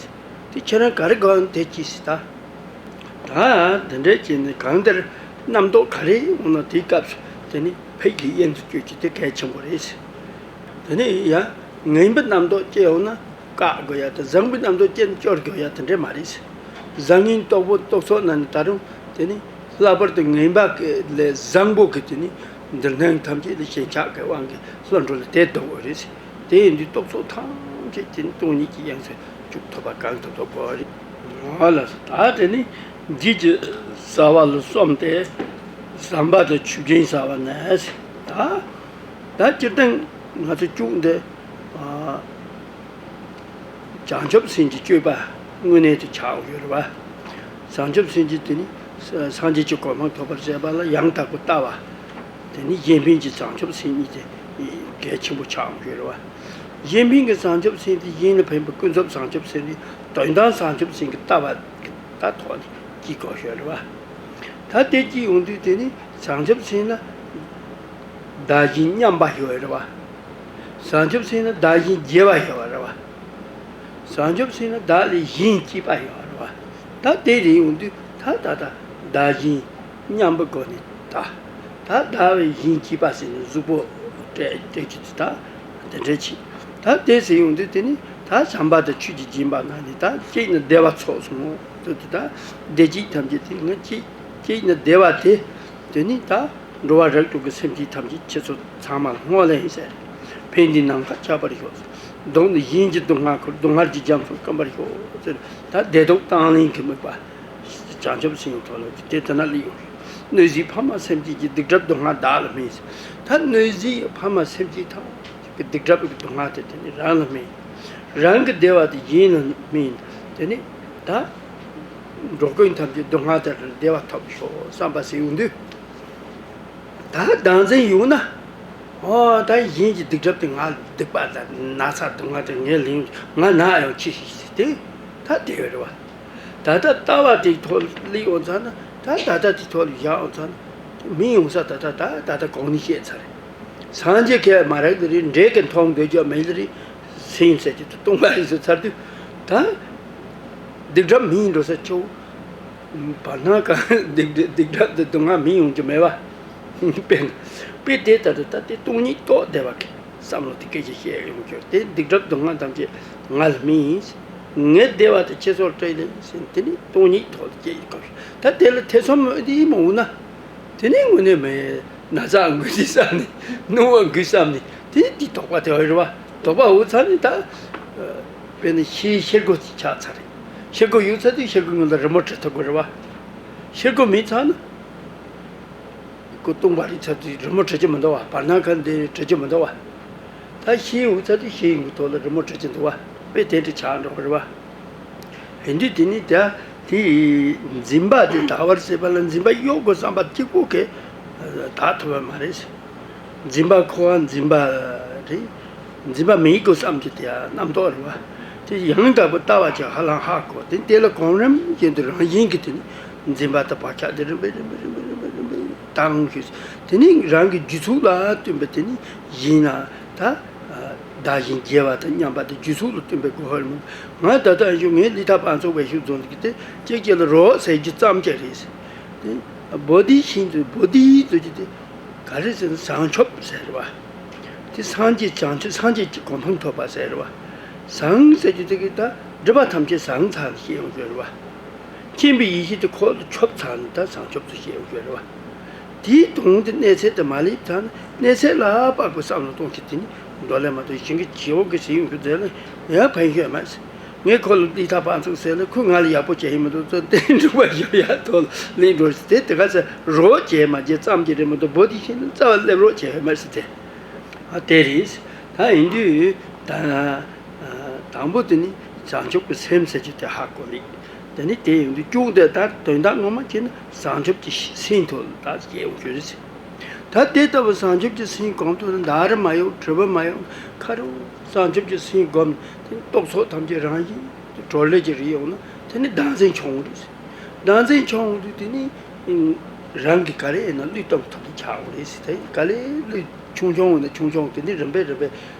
དེ་ཁྱེད་རང་ག་རེ་དགོས་ན་དེ་གྱིས་ཟེར། ད་ད་དེ་འདྲས་བྱས་ནས་གང་ལྟར་རྣམ་རྟོག་ག་རེ་འོང་ན་དེའི་སྐབས་སུ་དེ་ནི་ཕེབས་ཀྱི་དབྱིངས་སུ་བསྐྱོད་ཀྱི་དེ་གལ་ཆེན་པོ་རེད། དེ་ནས་ཡང་ངན་པའི་རྣམ་རྟོག་སྐྱེ་ཡོང་ན་བཀག་དགོས་ཡ་དང་། བཟང་པོའི་རྣམ་རྟོག་སྐྱེ་ན་སྐྱོར་དགོས་ཡ་དེ་འདྲ་མ་རེད། བཟང་ངན་རྟོག་པོ་རྟོག་ཚོགས་ནང་ནས་ད་རུང་དེ་ནི་ལྷག་པར་དུ་ངན་པ་གི་ལས་བཟང་པོ་གི་དེ་ནི་འདིར་སྣང་ཐམས་ཅད་ལ་ཞེན་ཆགས་ཀྱི་དབང་གིས་བློ་འགྲོ་ལ་དེ་ལྡོག་དགོས་རེད། དེ་ཡིན་དུས་རྟོག་ཚོགས་ཐམས་ཅད་དེ་ནི་སྟོང་ཉིད་ཀྱི་དབྱིངས་སུ་བཅུག་ཐུབ་པ་གང་ཐུབ་ཐུབ་དགོས་རེད། ཨོ་ལགས་སོ། ད་དེ་ནི་འཇིགས་ཀྱི་བྱ་བ་ལ་སོམས་ཏེ་བསམ་པ་དང་ཆོས་བཞིན་བྱ་བ་ནས། ད་ད་སྤྱིར་བཏང་ང་ཚོ་སྐྱུག་འདི་ཨ། བྱང་ཆུབ་སེམས་ཀྱི་སྤྱོད་པ་དངོས་གནས་དུ་ཆགས་ཡོད་རེད་བ། བྱང་ཆུབ་སེམས་ཀྱི་དེ་ནི་སངས་རྒྱས་ཀྱི་གོ་འཕང་ཐོབ་པར་བྱེད་པ་ལ་ཡང་དག་པའི་ལྟ་བ། དེ་ནི་གཞན་ཕན་གྱི་བྱང་ཆུབ་སེམས་གཉིས་དེ་གལ་ཆེན་པོ་ཆགས་ཡོད་རེད་བ། གཞན་ཕན་གྱི་བྱང་ཆུབ་སེམས་དེ་གཞན་ལ་ཕན་པའི་ཀུན་རྫོབ་བྱང་ཆུབ་སེམས་རེད། དོན་དམ་བྱང་ཆུབ་སེམས་ཀྱི་ལྟ་བ་གི་ད་ཐོག་ནས་སྐྱེ་དགོས་ཡོད་རེད་བ། ད་དེ་སྐྱེ་ཡོང་དུས་དེ་ནི་བྱང་ཆུབ་སེམས་ལ་བདག་གཞན་མཉམ་པ་ཡོད་རེད་བ། བྱང་ཆུབ་སེམས་ལ་བདག་གཞན་བརྗེ་བ་ཡོད་རེད་བ། བྱང་ཆུབ་སེམས་ལ་བདག་ལས་གཞན་སྐྱེས་པ་ཡོད་རེད་བ། ད་དེ་རེད་ཡོང་དུས་ད་ད་ད་བདག་གཞན་མཉམ་པའི་སྒོ་ནས་ད་ད་བདག་ལས་གཞན་སྐྱེས་པ་ཟེར་ནས་གཟུགས་པོ་སྤྲད་སྤྲད་ཀྱི་ད་དེ་འདྲ་བྱེད། ད་དེ་ཟེར་ཡོང་དུས་དེ་ནི་ད་བྱམས་པ་དང་ཆོས་ཀྱི་སྦྱིན་པ་ནང་ནས་ད་གཅིག་ནི་བདེ་བ་ཚོགས་སོང་དུས་དེ་ད་བདེ་སྐྱིད་ཐམས་ཅད་དེ་ང་གཅིག་གཅིག་ནི་བདེ་བ་དེ། དེ་ནི་ད་འགྲོ་བ་རིགས་དྲུག་གི་སེམས་ཅན་ཐམས་ཅད་ཁྱེད་ཚོ་ཚང་མ་ལ་བསྔོ་ལ་ཡིན་ཟེར། ཕན་བདེའི་ནམ་མཁའ་ཁྱབ་པར་ཤོག། སྡུག་ནི་གཞན་གྱི་སྡུག་བསྔལ་ཁུར། སྡུག་བསྔལ་གྱི་རྒྱ་མཚོ་སྐམ་པར་ཤོག་ཟེར། ད་བདེ་སྡུག་དང་ལེན་གྱི་དམིགས་པ་བྱང་ཆུབ་སེམས་ཀྱི་ཐོག་ལ་དེ་ལྟ་ན་ལེགས་ཡོང་། གནོད་བྱེད་ཕ་མ་སེམས་ཅན་གྱི། སྡིག་སྒྲིབ་སྡུག་བསྔལ་བདག་ལ་སྨིན་ཟེར། ད་གནོད་བྱེད་ཕ་མ་སེམས་ཅན་ཐམས་ཅད་ཀྱི་སྡིག་སྒྲིབ་ཀྱི་སྡུག་བསྔལ་དེ་དེ་ནི་རང་ལ་སྨིན། རང་གི་བདེ་བ་དེ་གཞན་ལ་སྨིན། དེ་ནི་ད་འགྲོ་ཀུན་ཐམས་ཅད་སྡུག་བསྔལ་དེ་ལས་བདེ་བ་ཐོབ་ཤོག་བསམ་པ་ཟེར་ཡོང་དུས། ད་བདག་འཛིན་ཡོང་ན། ཨོ་ད་གཞན་གྱི་སྡིག་སྒྲིབ་དེ་ང་སྡིག་པ་དང་ན་ཚ་སྡུག་བསྔལ་དེ་ངས་ལེན། ང་ན་ཡང་ཅི་ཞིག་ཟེར་ཏེ། ད་དེ་རེད་བ། ད་ལྟ་ལྟ་བ་དེའི་ཐོག་སླེབས་ཡོང་ཙང་ན། ད་ད་ལྟ་དེའི་ཐོག་ལ་བཞག་ཡོང་ཙང་ན། མི་ཡོང་ས་ད་ལྟ་ད་ད་ལྟ་གོང་ནས་བཤད་ཚར་རེད། སངས་རྒྱས་ཁས་མ་རེག་དེ་རེད། འདྲེ་གི་མཐོང་དགོས་རྒྱུ་མེད་ལ་རེད། སེམས་ཟེར་གྱི་དེ་སྟོང་པ་རེད་ཟེར་ཚར་དུས། ད་སྡིག་སྒྲིབ་མི་ཡིན་འགྲོ་ས་ཆེའོ། བར་སྣང་གང་སྡིག་སྒྲིབ་སྡིག་སྒྲིབ་དེ་སྡུག་བསྔལ་མི་ཡོང་རྒྱུ་མེད་པ། དཔེར་ན་དཔེ་དེ་ལྟར་དུ་ད་ལྟའི་སྟོང་ཉིད་རྟོགས་བསྡད་པ་གི་བསམ་བློ་དེ་སྐད་ཅིག་བཤད་ཡོང་རྒྱུ་དེ། སྡིག་སྒྲིབ་སྡུག་བསྔལ་ཐམས་ཅད་ང་ལ་མི་ཡིན། ངའི་བདེ་བ་དེ་ཁྱེད་ཚོར་སྤྲད་ལེ་ཟེར། དེ་ནི་སྟོང་ཉིད་ཐོག་ལ་སྐྱེ་ཡི་སྐབས་ཤིག་ད་དེ་ལ་ཐེ་ཚོམ་དེ་མ་འོང་ན། དེ་ནི་དངོས་གནས་མེད། ན་ཚ་འགོས་ཏེ་བསམ་ནས། སྣང་བ་འགོས་བསམ་ནས། དེ་ནི་དེ་དོགས་པ་དེ་ཡོད་རེད་བ། དོགས་པ་འོ་ཚ་ནི་ད། དཔེར་ན་ཤེས་ཤེས་རྒོལ་ཅིག་ཆགས་ཚར་རེད། ཤེས་རྒོལ་ཡོད་ཚར་དུས་ཤེས་རྒོལ་ངོ་ལ་རི་མོ་བྲི་ཐུབ་དགོས་རེད་བ། ཤེས་རྒོལ་མེད་ཚར་ན། སྐུ་སྟོང་པ་རེད་ཚར་དུས་རི་མོ་བྲི་རྒྱུ་མི་འདུག་བ། བར་སྣང་གང་དེ་བྲི་རྒྱུ་མི་འདུག་བ། ད་ཤེས་ཡོད་ཚར་དུས་ཤེས་ཡོན་གྱི་ཐོག་ལ་རི་མོ་བྲི་རྒྱུ་འདུག་བ། དཔེ་དེ་འདྲ་ཆགས་འགྲོ་གི་རེད་བ། ཡིན་དུས་དེ་ནི་ད་དེ་འཛིན་པ་དེ་དག་པར་བྱེད་པ་ལ་འཛིན་པ་གཡོག་དགོས་བསམ་པ་གཅིག་པོ་གིས་དག་ཐུབ་པ་མ་རེད། འཛིན་པ་འཁོར་བ་འཛིན་པ་རེད། འཛིན་པ་མེད་དགོས་བསམ་གྱི་དེ་ཡང་རྣམ་རྟོག་རེད་བ། དེ་ཡང་དག་པའི་ལྟ་བ་ཅིག་ཧ་ལམ་ཧ་གོ། དེ་དེ་ལ་གོམ་རིམ་བཞིན་དུ་རང་བཞིན་གྱིས་དེ་ནི་འཛིན་པ་དང་བག་ཆགས་དེ་རིམ་པས་རིམ་པས་རིམ་པས་རིམ་པས་རིམ་པས་དྭངས་ཤིང་། དེ་ནི་རང་གི་རྒྱུད་ཚོགས་ལ་བསྟུན་པའི་དེ་ནི་གཞན་ལ་ད། བདག་གཞན་བརྗེ་བ་དང་མཉམ་པ་དེ་རྒྱུད་ཚོགས་ལ་བསྟུན་པའི་གོ་བར་མི། ང་ད་ལྟ་ཡང་ངའི་ལི་ཐ་པང་ཚོགས་བེད་སྤྱོད་རྫོང་གི་དེ་ཅིག་ཅིག་ལ་རོགས་ཟེར་རྒྱུ་ཙམ་ཅིག་རེད། དེ་བོ་དྷི་ཞིང་དུ་བོ་དྷི་ཟེར་རྒྱུ་དེ་ག་རེ་ཟེར་ན་བྱང་ཆུབ་ཟེར་བ། དེ་སངས་རྒྱས་བྱང་ཆུབ་སངས་རྒྱས་ཀྱི་གོ་འཕང་ཐོབ་པ་ཟེར་བ། བྱང་ཟེར་རྒྱུ་དེ་གི་ད་སྒྲིབ་པ་ཐམས་ཅད་བྱང་ཚར་ནས་སྐྱེ་ཡོང་ཟེར་བ། མཁྱེན་པའི་ཡེ་ཤེས་དེ་ཁོག་ཏུ་ཆུད་ཚར་ནས་ད་བྱང་ཆུབ་ཏུ་སྐྱེ་ཡོང་ཟེར་བ། དེའི་དོན་དེ་གནས་ཚད་དུ་མ་སླེབས་ཙང་ནས་གནས་ཚད་ལ་དཔག་པའི་བསམ་བློ་གཏོང་གི་དེ་ནི་མདོ་ལས་མ་གཏོགས་གཞན་གྱི་བྱེད་པོ་གི་ཟེར་ཡོང་གི་མཛད་ལ་ཡང་ཕན་ཤོས་མ་ཟད། ངས་ཁོ་ལ་ལི་ཐ་པང་ཚོགས་ཟེར་ལ་ཁོས་ང་ལ་ཡག་པོ་བྱས་ཡིན་མི་འདུག་ཙང་དེ་འགྲུབ་པ་ཞུ་ཡག་ཐོག་ལ་ལེན་འགྲོ་ཟེར། དེ་དེ་ག་ཚེ་རོགས་བྱས་མ་བྱས་ཙམ་གྱི་རེད་མ་གཏོགས་བོ་དྷི་ཞིང་ནི་རྩ་བ་སླེབས་རོགས་བྱས་ཡོད་མ་ཟེར་ཏེ། ཨ་དེ་རེད། ད་ཡིན་དུས་ད་དང་པོ་དེ་ནི་བྱང་ཆུབ་ཀྱི་སེམས་ཟེར་རྒྱུ་དེ་ཧ་གོ་ལེ། དེ་ནི་དེ་ཡིན་དུས་སྐྱུག་དེ་ད་དོན་དག་ངོ་མ་བྱས་ན་བྱང་ཆུབ་ཀྱི་སེམས་ཐོག་ལ་ད་སྐྱེ་ཡོང་རྒྱུ་རེད། ད་དེ་ལྟ་བུ་བྱང་ཆུབ་ཀྱི་སེམས་གང་ཐོག་ལ་བདག་རེ་མ་ཡོང་གྲུབ་པ་མ་ཡོང་ཁ་རུ་བྱང་ཆུབ་ཀྱི་སེམས་བསྒོམས་ཏེ་རྟོག་ཚོགས་ཐམས་ཅད་རང་བཞིན་གྲོལ་ལེ་ཀྱི་རེ་ཡོང་ན་དེ་ནི་བདག་འཛིན་ཆུང་ངུ་རེད། བདག་འཛིན་ཆུང་ངུ་དེ་ནི་རང་གི་ག་རེ་ཡིན་ན་བློས་གཏོང་ཐུབ་པ་ཆགས་འོང་རེད་ཟེར། དེ་ག་ལེ་བློས་ཆུང་ཆུང་འོང་ན་ཆུང་ཆུང་དེ་ནི་རིམ་པས་རིམ་པས་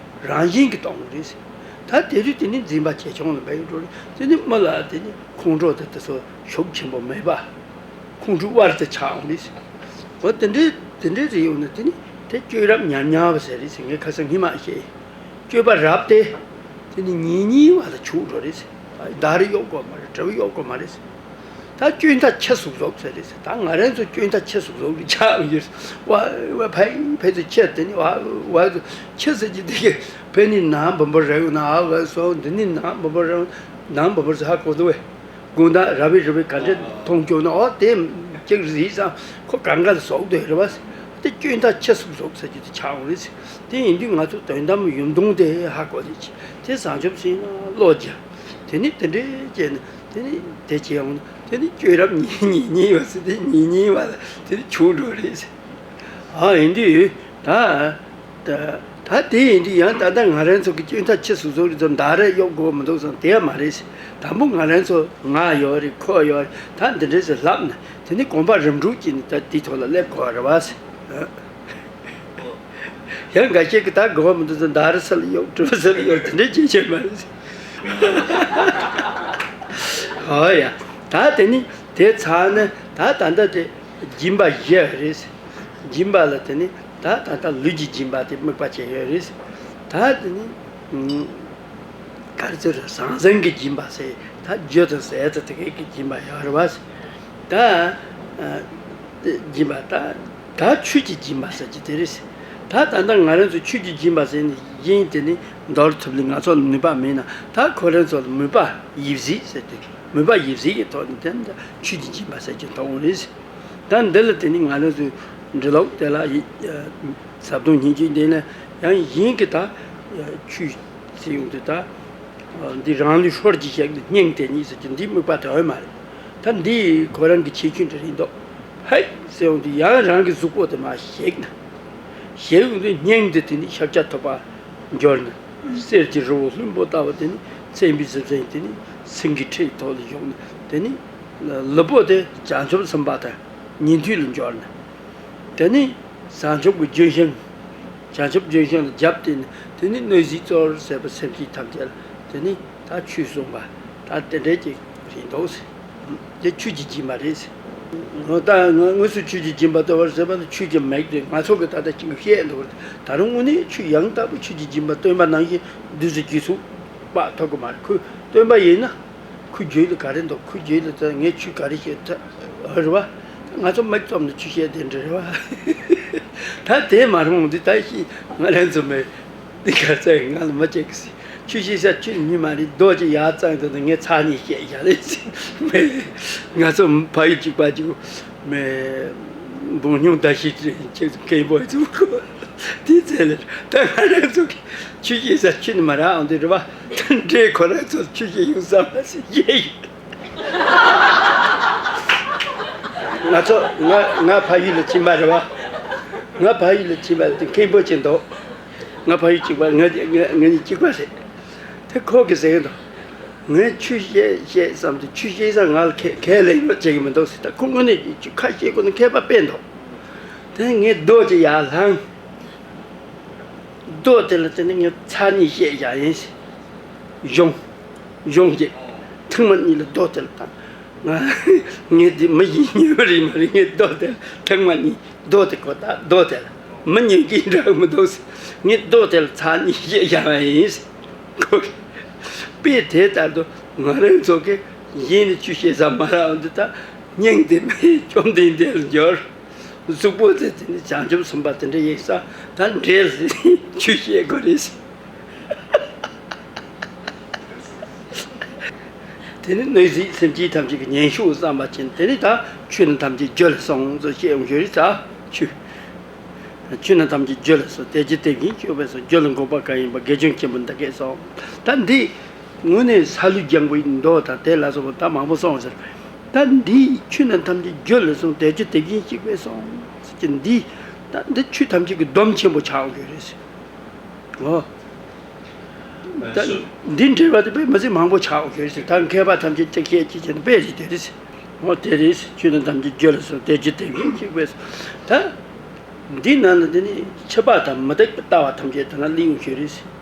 རང་བཞིན་གྱིས་གཏོང་འོང་རེད་ཟེར། ད་དེ་དུས་དེ་ནི་འཛིན་པ་ཇེ་ཆུང་ལ་འབད་ཡོང་འགྲོ་རེད། དེ་ནི་མི་ལ་དེ་ནི་ཁོང་ཁྲོ་དེ་དེ་ཚོ་ཤུགས་ཆེན་པོ་མེད་པ། ཁོང་ཁྲོ་དབར་དུ་ཆགས་འོང་རེད་ཟེར། འོ་དེ་འདྲའི་དེ་འདྲའི་རེ་ཡོང་ན་དེ་ནི་དེ་སྤྱོད་རབ་ཉམས་ཉམས་པ་ཟེར་རེད་ཟེར། ངས་ཁ་སང་སྔོན་མ་བཤད། སྤྱོད་པ་རབ་སྟེ། དེ་ནི་ཉིན་གཉིས་བར་ལ་བྱུག་འགྲོ་རེད། ཟླ་རེ་གཡོག་དགོས་མ་རེད། དྲི་བ་གཡོག་དགོས་མ་རེད། ད་སྐྱོན་མཐའ་ཁྱི་ཟུག་ཟོག་ཟེར་རེད། ད་ང་རང་ཚོ་སྐྱོན་མཐའ་ཁྱི་ཟུག་ཟོག་རེད་ཆགས་ཡོད། ཝ་ཝ་ཕའི་ཕའི་ཚོ་ཁྱི་དེ་ནི་ཝ་ཝ་ཁྱི་ཟེར་གྱི་དེ་གི་ཕའི་ནི་ནང་བུམ་པ་རེ་ཡོང་ན་ཨ་ཝ་སོང་། འདི་ནི་ནང་བུམ་པ་རེ་ཡོང་། ནང་བུམ་པ་ཟེར་ཧ་གོ་འདུག་བས། དགུང་ཟླ་ར་བའི་རི་བའི་ག་འདྲ་མཐོང་སྐྱོ་ན་ཨོ་དེ་ཅིག་རིག་ཙང་ཁོ་གང་ག་ལ་ཟོག་དོད་རེད་བ། དེ་སྐྱོན་མཐའ་ཁྱི་ཟུག་ཟོག་ཟེར་གྱི་དེ་ཆགས་ཡོང་རེད། དེ་ཡིན་དུས་ང་ཚོ་དོན་དམ་ཡུལ་སྟོང་དེ་ཧ་གོ་ལེ་ཆེ། དེ་བཟང་ཆོབ་སེམས་ལ་བློ་རྒྱ། དེ་ནི་དེ་འདྲའི་བྱས་ན་དེ་ནི་དེ་བྱས་ཡོང་ན་དེ་ནི་སྐྱོན་རབ་ཉིན་ཉིན་ཉིན་ཡོད་ཟེར། དེ་ཉིན་ཉིན་བ་ལ་དེ་ནི་བྱུང་འགྲོ་རེད། ཨ་ཡིན་དུས་ད་ད་ད་དེ་ཡིན་དུས་ཡང་ད་ལྟ་ང་རང་ཚོ་གི་སྐྱོན་མཐའ་ཁྱི་ཟུག་ཟོག་རེད་ཚོ་ཟླ་རེ་གཡོག་དགོས་མི་འདུག་ཙང་དེ་ཡང་མ་རེད། དང་པོ་ང་རང་ཚོ་ང་ཡོད་རེད། ཁོ་ཡོད་རེད། ད་འདི་འདྲས་སེ་ལབ་ན་དེ་ནི་གོམ་པ་རིམ་གྲོ་བྱས་ནས་ད་དེའི་ཐོག་ལ་སླེབས་དགོས་རེད་བ། ཡང་འགའ་ཤས་ཀྱིས་ད་དགོས་མི་འདུག་ཟེར། ཟླ་རེ་སལ་ཡོད། དྲུག་སལ་ཡོད། དེ་འདྲའི་བྱེད་བྱེད་མ་རེད། ཨོ་ཡ། ད་དེ་ནི་དེ་ཚར་ནས་ད་ད་ལྟ་དེ་སྦྱིན་པ་བཞི་རེད། སྦྱིན་པ་ལ་དེ་ནི་ད་ད་ལྟ་ལུས་ཀྱི་སྦྱིན་པ་དེ་དམིགས་པ་བྱས་ཡོད་རེད། ད་དེ་ནི་ག་རེ་ཟེར། ཟང་ཟིང་གི་སྦྱིན་པ་ཟེར། ད་རྒྱུ་དང་ཟས་དང་དེ་གའི་གི་སྦྱིན་པ་ཡོད་རེད་བ། ད་སྦྱིན་པ་ད། ད་ཆོས་ཀྱི་སྦྱིན་པ་ཟེར་གྱི་དེ་རེད། ད་ད་ལྟ་ང་རང་ཚོ་ཆོས་ཀྱི་སྦྱིན་པ་ཟེར་ནས་ཡིན། དེ་ནི་མདོར་ཐུབ་ལ་ང་ཚོ་ལ་ནུས་པ་མེད་ན། ད་ཁོ་རང་ཚོ་ལ་མོས་པ་ཡིད་གཟིགས་ཟེར་ཏེ། མོས་པ་ཡིད་གཟིགས་ཀྱི་ཐོག་ནས་དེ་ནི་ད་ཆོས་ཀྱི་སྦྱིན་པ་ཟེར་གྱི་མཐོང་བ་རེད། ད་འདི་ལ་དེ་ནི་ང་རང་ཚོའི་འབྲི་ཀློག་དེ་ལ་ཡི་ཟབ་དོན་སྙིང་བཅུད་འདི་ལ་ཡང་ཡིན་གྱི། ད་ཆོས་ཟེར་ཡོང་དུས་ད། འདི་རང་ལུས་ཧྲོལ་གྱིས་བཤིག་ནས་སྙིང་དེ་ཉིད་ཟེར་གྱི་འདི་དམིགས་པ་དོན་མ་རེད། ད་འདི་ཁོ་རང་གི་ཁྱད་ཆོས་འདྲ་རེད་འདུག་ཧེ་ཟེར་ཡོང་དུས་ཡང་རང་གི་གཟུགས་པོ་དེ་མར་བཤིག་ན། བཤིག་ཡོང་དུས་སྙིང་འདི་དེ་ནི་ཤཱཀྱ་ཐུབ་པ་འབྱོར་ན། གསེར་གྱི་རི་བོ་ལྷུན་པོ་ལྟ་བུ་དེ་ནི་མཚན་དཔེའི་གཟི་བྱིན་དེ་ནི་སེང་གེའི་ཁྲིའི་ཐོག་ལ་བཞུགས་ན། དེ་ནི་ལུས་པོ་དེ་བྱང་ཆུབ་སེམས་དཔའ་དང་ཉན་ཐོས་ལ་འབྱོར་ན། དེ་ནི་བྱང་ཆུབ་ཀྱི་ལྗོན་ཤིང་། བྱང་ཆུབ་ལྗོན་ཤིང་ལ་རྒྱབ་བརྟེན་ནས་དེ་ནི་གནོད་བྱེད་གཙོ་བོར་བྱེད་པ་སེམས་ཅན་ཐམས་ཅད་ལ་དེ་ནི་ད་ཆོས་གསུངས་པ་ད་དེ་འདྲའི་ཅིག་རེད་འདུག་ཟེར། དེ་ཆོས་ཀྱི་སྦྱིན་པ་རེད་ཟེར། ད་ང་དངོས་སུ་ཆོས་ཀྱི་སྦྱིན་པ་སྟོན་པར་བྱེད་པ་ནི་ཆོས་ཀྱི་མིག་རེད། ང་ཚོ་གི་ད་ལྟ་ཅིག་བཤད་འདུག་ད་རུང་དངོས་གནས་ཆོས་ཡང་དག་པའི་ཆོས་ཀྱི་སྦྱིན་པ་སྟོན་པ་ནང་བཞིན་བདུད་རྩི་རྒྱུད་ཚུགས་པ་ཐོབ་གི་མ་རེད། ཁོས་སྟོན་པ་ཡིན་ན། ཁོའི་རྒྱུད་ལ་ག་རེ་འདུག་ཁོའི་རྒྱུད་ལ་ད་ངས་ཆོས་ག་རེ་བཤད་ད་རེད་བ། ང་ཚོ་མིག་བཙུམ་ནས་ཆོས་བཤད་དེ་འདྲ་རེད་བ། ད་དེ་མ་རུང་འདི་ད་ཤི་ང་རང་ཚོ་མེད། འདི་ག་ཚད་ང་ལ་མ་བྱེད་གི་ཟེར། ཆོས་བཤད་ས་ཆོས་ཉིད་མ་རེད། རྡོ་ཅིག་ཡར་བཙུགས་འདུག་ན་ངས་ཚར་གཉིས་བཤད་བཞག་རེད་ཟེར། མེད། ང་ཚོ་ཕ་ཡུལ་གཅིག་པ་གཅིག་མེད། འབུམ་སྙུང་ཟླ་ཤས་ཅིག་མཁན་པོ་ཚོ་གོ་དེ་ཚད་ལ་ད་ང་རང་ཚོ་གི་ཆོས་བཤད་ས་ཆོས་ནི་མ་རག་འོང་དུས་རེད་བ། ད་འདྲའི་ཁོ་རང་ཚོ་ཆོས་བཤད་ཡོང་ས་མ་ཟེར་བཤད་ཡོད། ང་ཚོ་ང་ང་ཕ་ཡུལ་ལ་ཕྱིན་པ་རེད་བ། ང་ཕ་ཡུལ་ལ་ཕྱིན་པ་དེ་མཁན་པོ་ཅིག་འདུག་ང་ཕ་ཡུལ་གཅིག་པ་ང་ང་ང་གཉིས་གཅིག་པ་རེད། དེ་ཁོ་གིས་ཟེར་གི་འདུག་ངས་ཆོས་བཤད་བཤད་བསམ་དུས་ཆོས་བཤད་ས་ང་ལ་ཁས་ཁས་ལེན་ཡོད་བྱེད་ཀྱི་མི་འདུག་ཟེར། ད་ཁོ་དངོས་གནས་ཀྱི་ཁ་བཤད་ཁོ་ན་མཁས་པ་དཔེ་འདུག་དེ་ངས་རྡོ་ཅིག་ཡར་བསླངས། རྡོ་དེ་ལ་དེ་ནས་ངས་ཚར་གཉིས་བཤད་བཞག་ཡིན་ཟེར། གཞུང་གཞུང་གི་ཐེངས་མ་གཉིས་ལ་རྡོ་དེ་ལ་བཏང་། ང་ངས་འདི་མི་ཡིན་ཉོས་རེད་མ་རེད། ངས་རྡོ་དེ་ལ་ཐེངས་མ་གཉིས་རྡོ་དེ་གོ་ད་རྡོ་དེ་ལ་མི་ཉན་གྱིན་འདྲ་མི་འདུག་ཟེར། ངས་རྡོ་དེ་ལ་ཚར་གཉིས་བཤད་བཞག་པ་ཡིན་ཟེར། ཁོ་གིས་དཔེ་དེ་ལྟར་དུ་ང་རང་ཚོ་གི་གཞན་ནས་ཆོས་བཤད་ས་མ་རག་འདི་ད་སྙིང་དེ་མི་བཅོམ་ལྡན་འདས་ལ་འབྱོར། གཟུགས་པོ་དེ་དེ་ནི་བྱང་ཆུབ་སེམས་དཔའ་དེ་འདྲ་ཡིན་ས་ད་འདྲེས་ཆོས་བཤད་དགོས་རེད་ཟེར། དེ་ནི་གནོད་བྱེད་སེམས་ཅན་ཐམས་ཅད་ཀྱི་ཉེན་ཤོག་བསམ་པ་ཅན་དེ་ནི་ད་ཆོས་རྣམས་ཐམས་ཅད་རྒྱུ་ལ་སོང་ཟེར་བཤད་ཡོང་རྒྱུ་རེད་ད། ཆོས། ཆོས་རྣམས་ཐམས་ཅད་རྒྱུ་ལ་སོང་། དེ་རྒྱུ་དེ་བཞིན་གཤེགས་པས་སོ། རྒྱུ་ལ་འགོད་པ་གང་ཡིན་པ། དགེ་སྦྱོང་ཆེན་པོ་འདི་སྐད་གསུངས། ད་འདི་དངོས་གནས་ས་ལུ་ལྗང་བུའི་མདོ་དང་དེ་ལ་སོགས་པ་ད་མང་པོ་གསུངས་ཟེར། ད་འདི་ཆོས་རྣམས་ཐམས་ཅད་རྒྱུ་ལ་སོང་། དེ་རྒྱུ་དེ་བཞིན་གཤེགས་པས་སོ། ཟེར་གྱི་འདི་ད་འདི་ཆོས་ཐམས་ཅད་ཀྱི་སྡོམ་ཆེན་པོ་ཆགས་ཡོད་རེད་ཟེར། འོ། ད་འདི་འགྲེལ་པ་དེ་དཔེ་མི་སྲིད་མང་པོ་ཆགས་ཡོད་རེད་ཟེར། ད་མཁས་པ་ཐམས་ཅད་ཅིག་བཤད་ཅིག་བྱས་ན་དཔེ་རེད་དེ་རེད་ཟེར། འོ་དེ་རེད་ཟེར། ཆོས་རྣམས་ཐམས་ཅད་རྒྱུ་ལ་སོང་། དེ་རྒྱུ་དེ་བཞིན་གཤེགས་པས་སོ། ད། འདི་ནང་ལ་འདི་ནི་འཆི་བ་དང་མུ་སྟེགས་པའི་ལྟ་བ་ཐམས་ཅད་དེ་ན་སླེབས་ཡོང་ཤེས་རེད།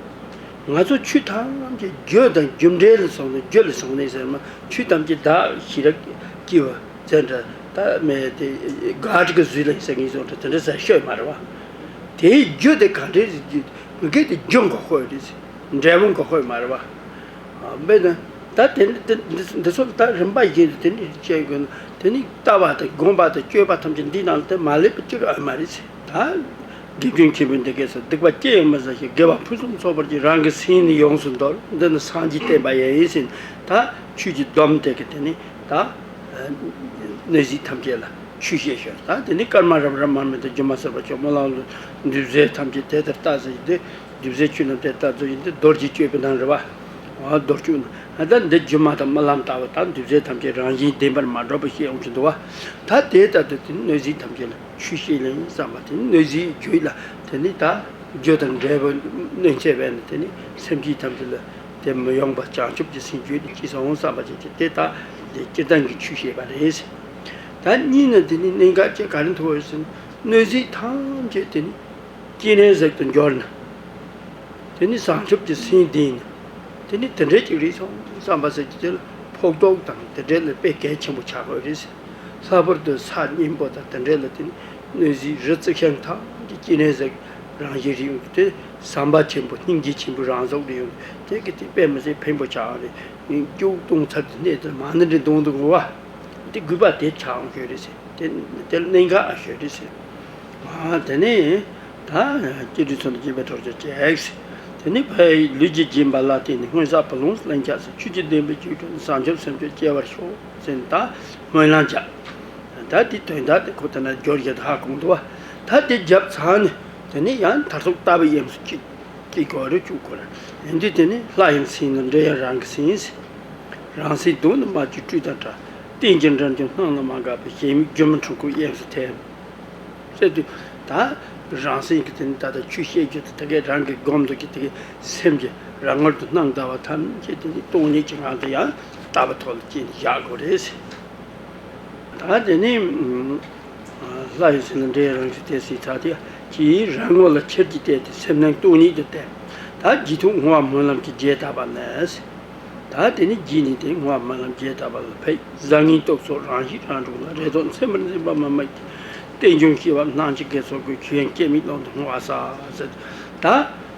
ང་ཚོ་ཆོས་ཐམས་ཅད་རྒྱུ་དང་རྒྱུ་འབྲས་ལ་སོང་ནས་རྒྱུ་ལ་སོང་ནས་ཟེར་མ། ཆོས་ཐམས་ཅད་བདག་ཤེས་རབ་ཀྱི་བ་ཟེར་འདྲ་ད་མེད་དེ་ག་ཅིག་གི་བཟོས་ལ་ཟེར་ངེས་སོང་འདྲ་དེ་འདྲ་ཟེར་ཤོད་མ་རེད་བ། དེའི་རྒྱུ་དེ་ག་འདྲས་རེད། གི་དེ་རྒྱུ་འགོག་པ་རེད། འབྲས་བུ་འགོག་པ་མ་རེད་བ། དཔེར་ན། ད་དེ་ནི་དེ་འདི་འདི་ཚོ་ད་རིམ་པ་བཞིན་དུ་དེ་ནི་བྱེད་དགོས་ན། དེ་ནི་ལྟ་བ་དང་སྒོམ་པ་དང་སྤྱོད་པ་ཐམས་ཅད་འདི་ནང་དུ་མ་སླེབས་པ་ཅིག་ཨ་མ་རེད། ད་དགེ་སྦྱོང་ཆེན་པོའི་འདི་སྐད་ཟེར། སྡིག་པ་ཅི་ཡང་མི་བསགས་ཤིང་། དགེ་བ་ཕུན་སུམ་ཚོགས་པར་སྤྱད། རང་གི་སེམས་ནི་ཡོངས་སུ་འདུལ། འདི་ནི་སངས་རྒྱས་བསྟན་པ་ཡིན་ཟེར། ད་ཆོས་ཀྱི་སྡོམ་དེ་གི་དེ་ནི་ད་གནོད་བྱེད་ཐམས་ཅད་ལ་ཆོས་བཤད་ཤོག་ད་དེ་ནི་སྐར་མ་རབ་རབ་མར་མེ་དང་སྒྱུ་མ་ཟེར་བ་ཆོག་སྨོན་ལམ་ལ་འདུས་བྱས་ཐམས་ཅད་དེ་ལྟར་ལྟ་ཟེར་གྱི་དེ། འདུས་བྱས་ཆོས་རྣམས་དེ་ལྟར་རྫོགས་ཡིན་ཏེ། རྡོ་རྗེ་གཅོད་པའི་ནང་རེད་བ། འོ་རྡོ་གཅོད་ན། ད་འདི་སྒྱུ་མ་དང་རྨི་ལམ་ལྟ་བུ་དང་འདུས་བྱས་ཐམས་ཅད་རང་བཞིན་བདེན་པར་མ་གྲུབ་པ་ཞིག་ཡོང་གི་འདུག་བ། ད་དེ་ལྟར་དུ་དེ་ནི་གནོད་བྱེད་ཐམས་ཅད་ལ་ཆོས་བཤད་ལེན་བསམ་པ་དེ་ནི་གནོད་བྱེད་རྒྱུད་ལ་དེ་ནི་ད་རྒྱུ་དང་འབྲས་བུ་གནོད་བྱེད་པས་ནི་དེ་ནི་སེམས་ཅན་ཐམས་ཅད་ལ་དེ་མི་ཡོང་པ་བྱང་ཆུབ་ཀྱི་སེམས་རྒྱུད་ལ་སྐྱེས་སོང་བསམ་པ་བྱེད་ཀྱི་དེ་ད་དེ་སྤྱིར་བཏང་གི་ཆོས་བཤད་པ་རེད། ད་གཉིས་ནི་དེ་ནི་གནད་འགག་ཅན་ག་རེ་འདུག་ཟེར་ན། གནོད་བྱེད་ཐམས་ཅད་དེ་ནི་སྐྱེས་ནས་ཟད་དུ་འབྱོར་ན། དེ་ནི་བྱང་ཆུབ་ཀྱི་སེམས་ལྡན་ན། དེ་ནི་དེ་འདྲའི་ཅིག་རེད་སོང་བསམ་པ་ཟེར་གྱི་དེ་ལ་ཕོག་ཐུག་དང་དེ་འདྲའི་ལ་དཔེ་གལ་ཆེན་པོ་ཆགས་དགོས་རེད། ལྷག་པར་དུ་ས་གཉན་པོ་དང་དེ་འདྲའི་ལ་དེ་ནི་གནོད་བྱེད་རི་རྩི་ཤིང་ཐམས་ཅད་སྐྱེས་ནས་ཟད་རང་བཞིན་རེད་ཡོང་གི་དེ་བྱམས་པ་ཆེན་པོ་སྙིང་རྗེ་ཆེན་པོའི་རང་གཟུགས་རེད་ཡོང་གི་དེ་གི་དེ་དཔེ་མི་སྲིད་ཕན་པོ་ཆགས་རེད། སྐྱུག་བཏུང་ཚར་དུས་གནས་དེར་མ་ཎི་འདྲེ་གདོང་དུ་ངུ་བ། དེ་དགོས་པ་དེ་ཆགས་འོང་ཤོད་རེད་ཟེར། དེ་དེ་གནད་འགག་ཨ་ཤོད་རེད་ཟེར། ཨ་དེ་ནས་ད་སྐྱེ་དུས་ཚོད་ལ་སྐྱེས་པའི་གྲོགས་ཀྱི་ཅེས། དེ་ནས་ཕའི་ལུས་ཀྱི་སྦྱིན་པ་ལ་བརྟེན་ནས་སྔོན་བསགས་བུ་ལོན་ལེན་ཆགས་སུ་ཆོས་ཀྱི་བདེན་པའི་རྒྱུད་དུ་བྱང་ཆུབ་སེམས་མཆོག་སྐྱེ་བར་ཤོག་ཟེར་ནས་ད་སྨོན་ལམ་བརྒྱབ། ད་དེ་དོན་དག་དེ་ཁོ་དེ་ན་སྦྱོར་བརྒྱད་དུ་ཧ་གོ་འདུག་བ། ད་དེ་བརྒྱབ་ཚར་ནས་དེ་ནས་ཡང་མཐར་ཐུག་ལྟ་བའི་དབྱིངས་སུ་གཅིག་སྐྱེ་དགོས་རེད། བཅུག་དགོས་རེད། ཡིན་དུས་དེ་ནི་ལྷ་ཡི་སེམས་ནི་འདྲེ་ཡང་རང་གི་སེམས། རང་སེམས་སྡུག་ནི་མ་བཅོས་སྤྲོས་དང་བྲལ། རྟེན་ཅིང་འབྲེལ་འགྱུར་སྣང་ལ་མ་འགགས་པའི། གཞན་མིག་སྒྱུ་མའི་འཕྲུལ་འཁོར་དབྱིངས་སུ་ཐིམ། ཟེར་དུས་ད་རང་སེམས་ཀྱི་དེ་ནི་ད་ལྟ་ཆོས་བཤད་རྒྱུ་དེ་ད་གའི་རང་གི་སྒོམ་དུ་གི་དེ་གའི་སེམས་ཀྱི་རང་ངོར་དུ་སྣང་ལྟ་བ་ཐམས་ཅད་དེ་ནི་སྟོང་ཉིད་ཀྱི་ངང་དུ་ཡང་ལྟ་བ་ཐོག་ལ་སྐྱེས་ནས་བཞག་དགོས་རེད། ད་དེ་ནི་ལྷ་ཡི་སེམས་ལ་འདྲེ་རང་བཞིན་ཏེ་སྲིད་ཚ་དེ་ཀྱིས་རང་ངོ་ལ་ཆེར་གྱིས་བལྟས་ཏེ་སེམས་ནང་སྟོང་ཉིད་དུ་བསྟན། ད་རྗེས་ཐོབ་བསྔོ་བ་སྨོན་ལམ་གྱི་རྒྱས་བཏབ་པ་ནི། ད་དེ་ནི་རྗེས་ནི་དེ་བསྔོ་བ་སྨོན་ལམ་རྒྱས་བཏབ་པ་ལ་ཕེབས། བཟང་ངན་རྟོག་ཚོགས་རང་ཞི་རང་གྲོལ་ལ། རེ་དོགས་མཚན་མར་འཛིན་པ་མི་དམིགས་ཏེ། རྟེན་འབྱུང་སྐྱེ་བ་སྣང་བྱེད་དགེ་ཚོགས་ཀུན། ཆོས་དབྱིངས་སྐྱེ་མེད་ཀློང་དུ་བསྔོ་བ་བྱ་ཟེར། ད་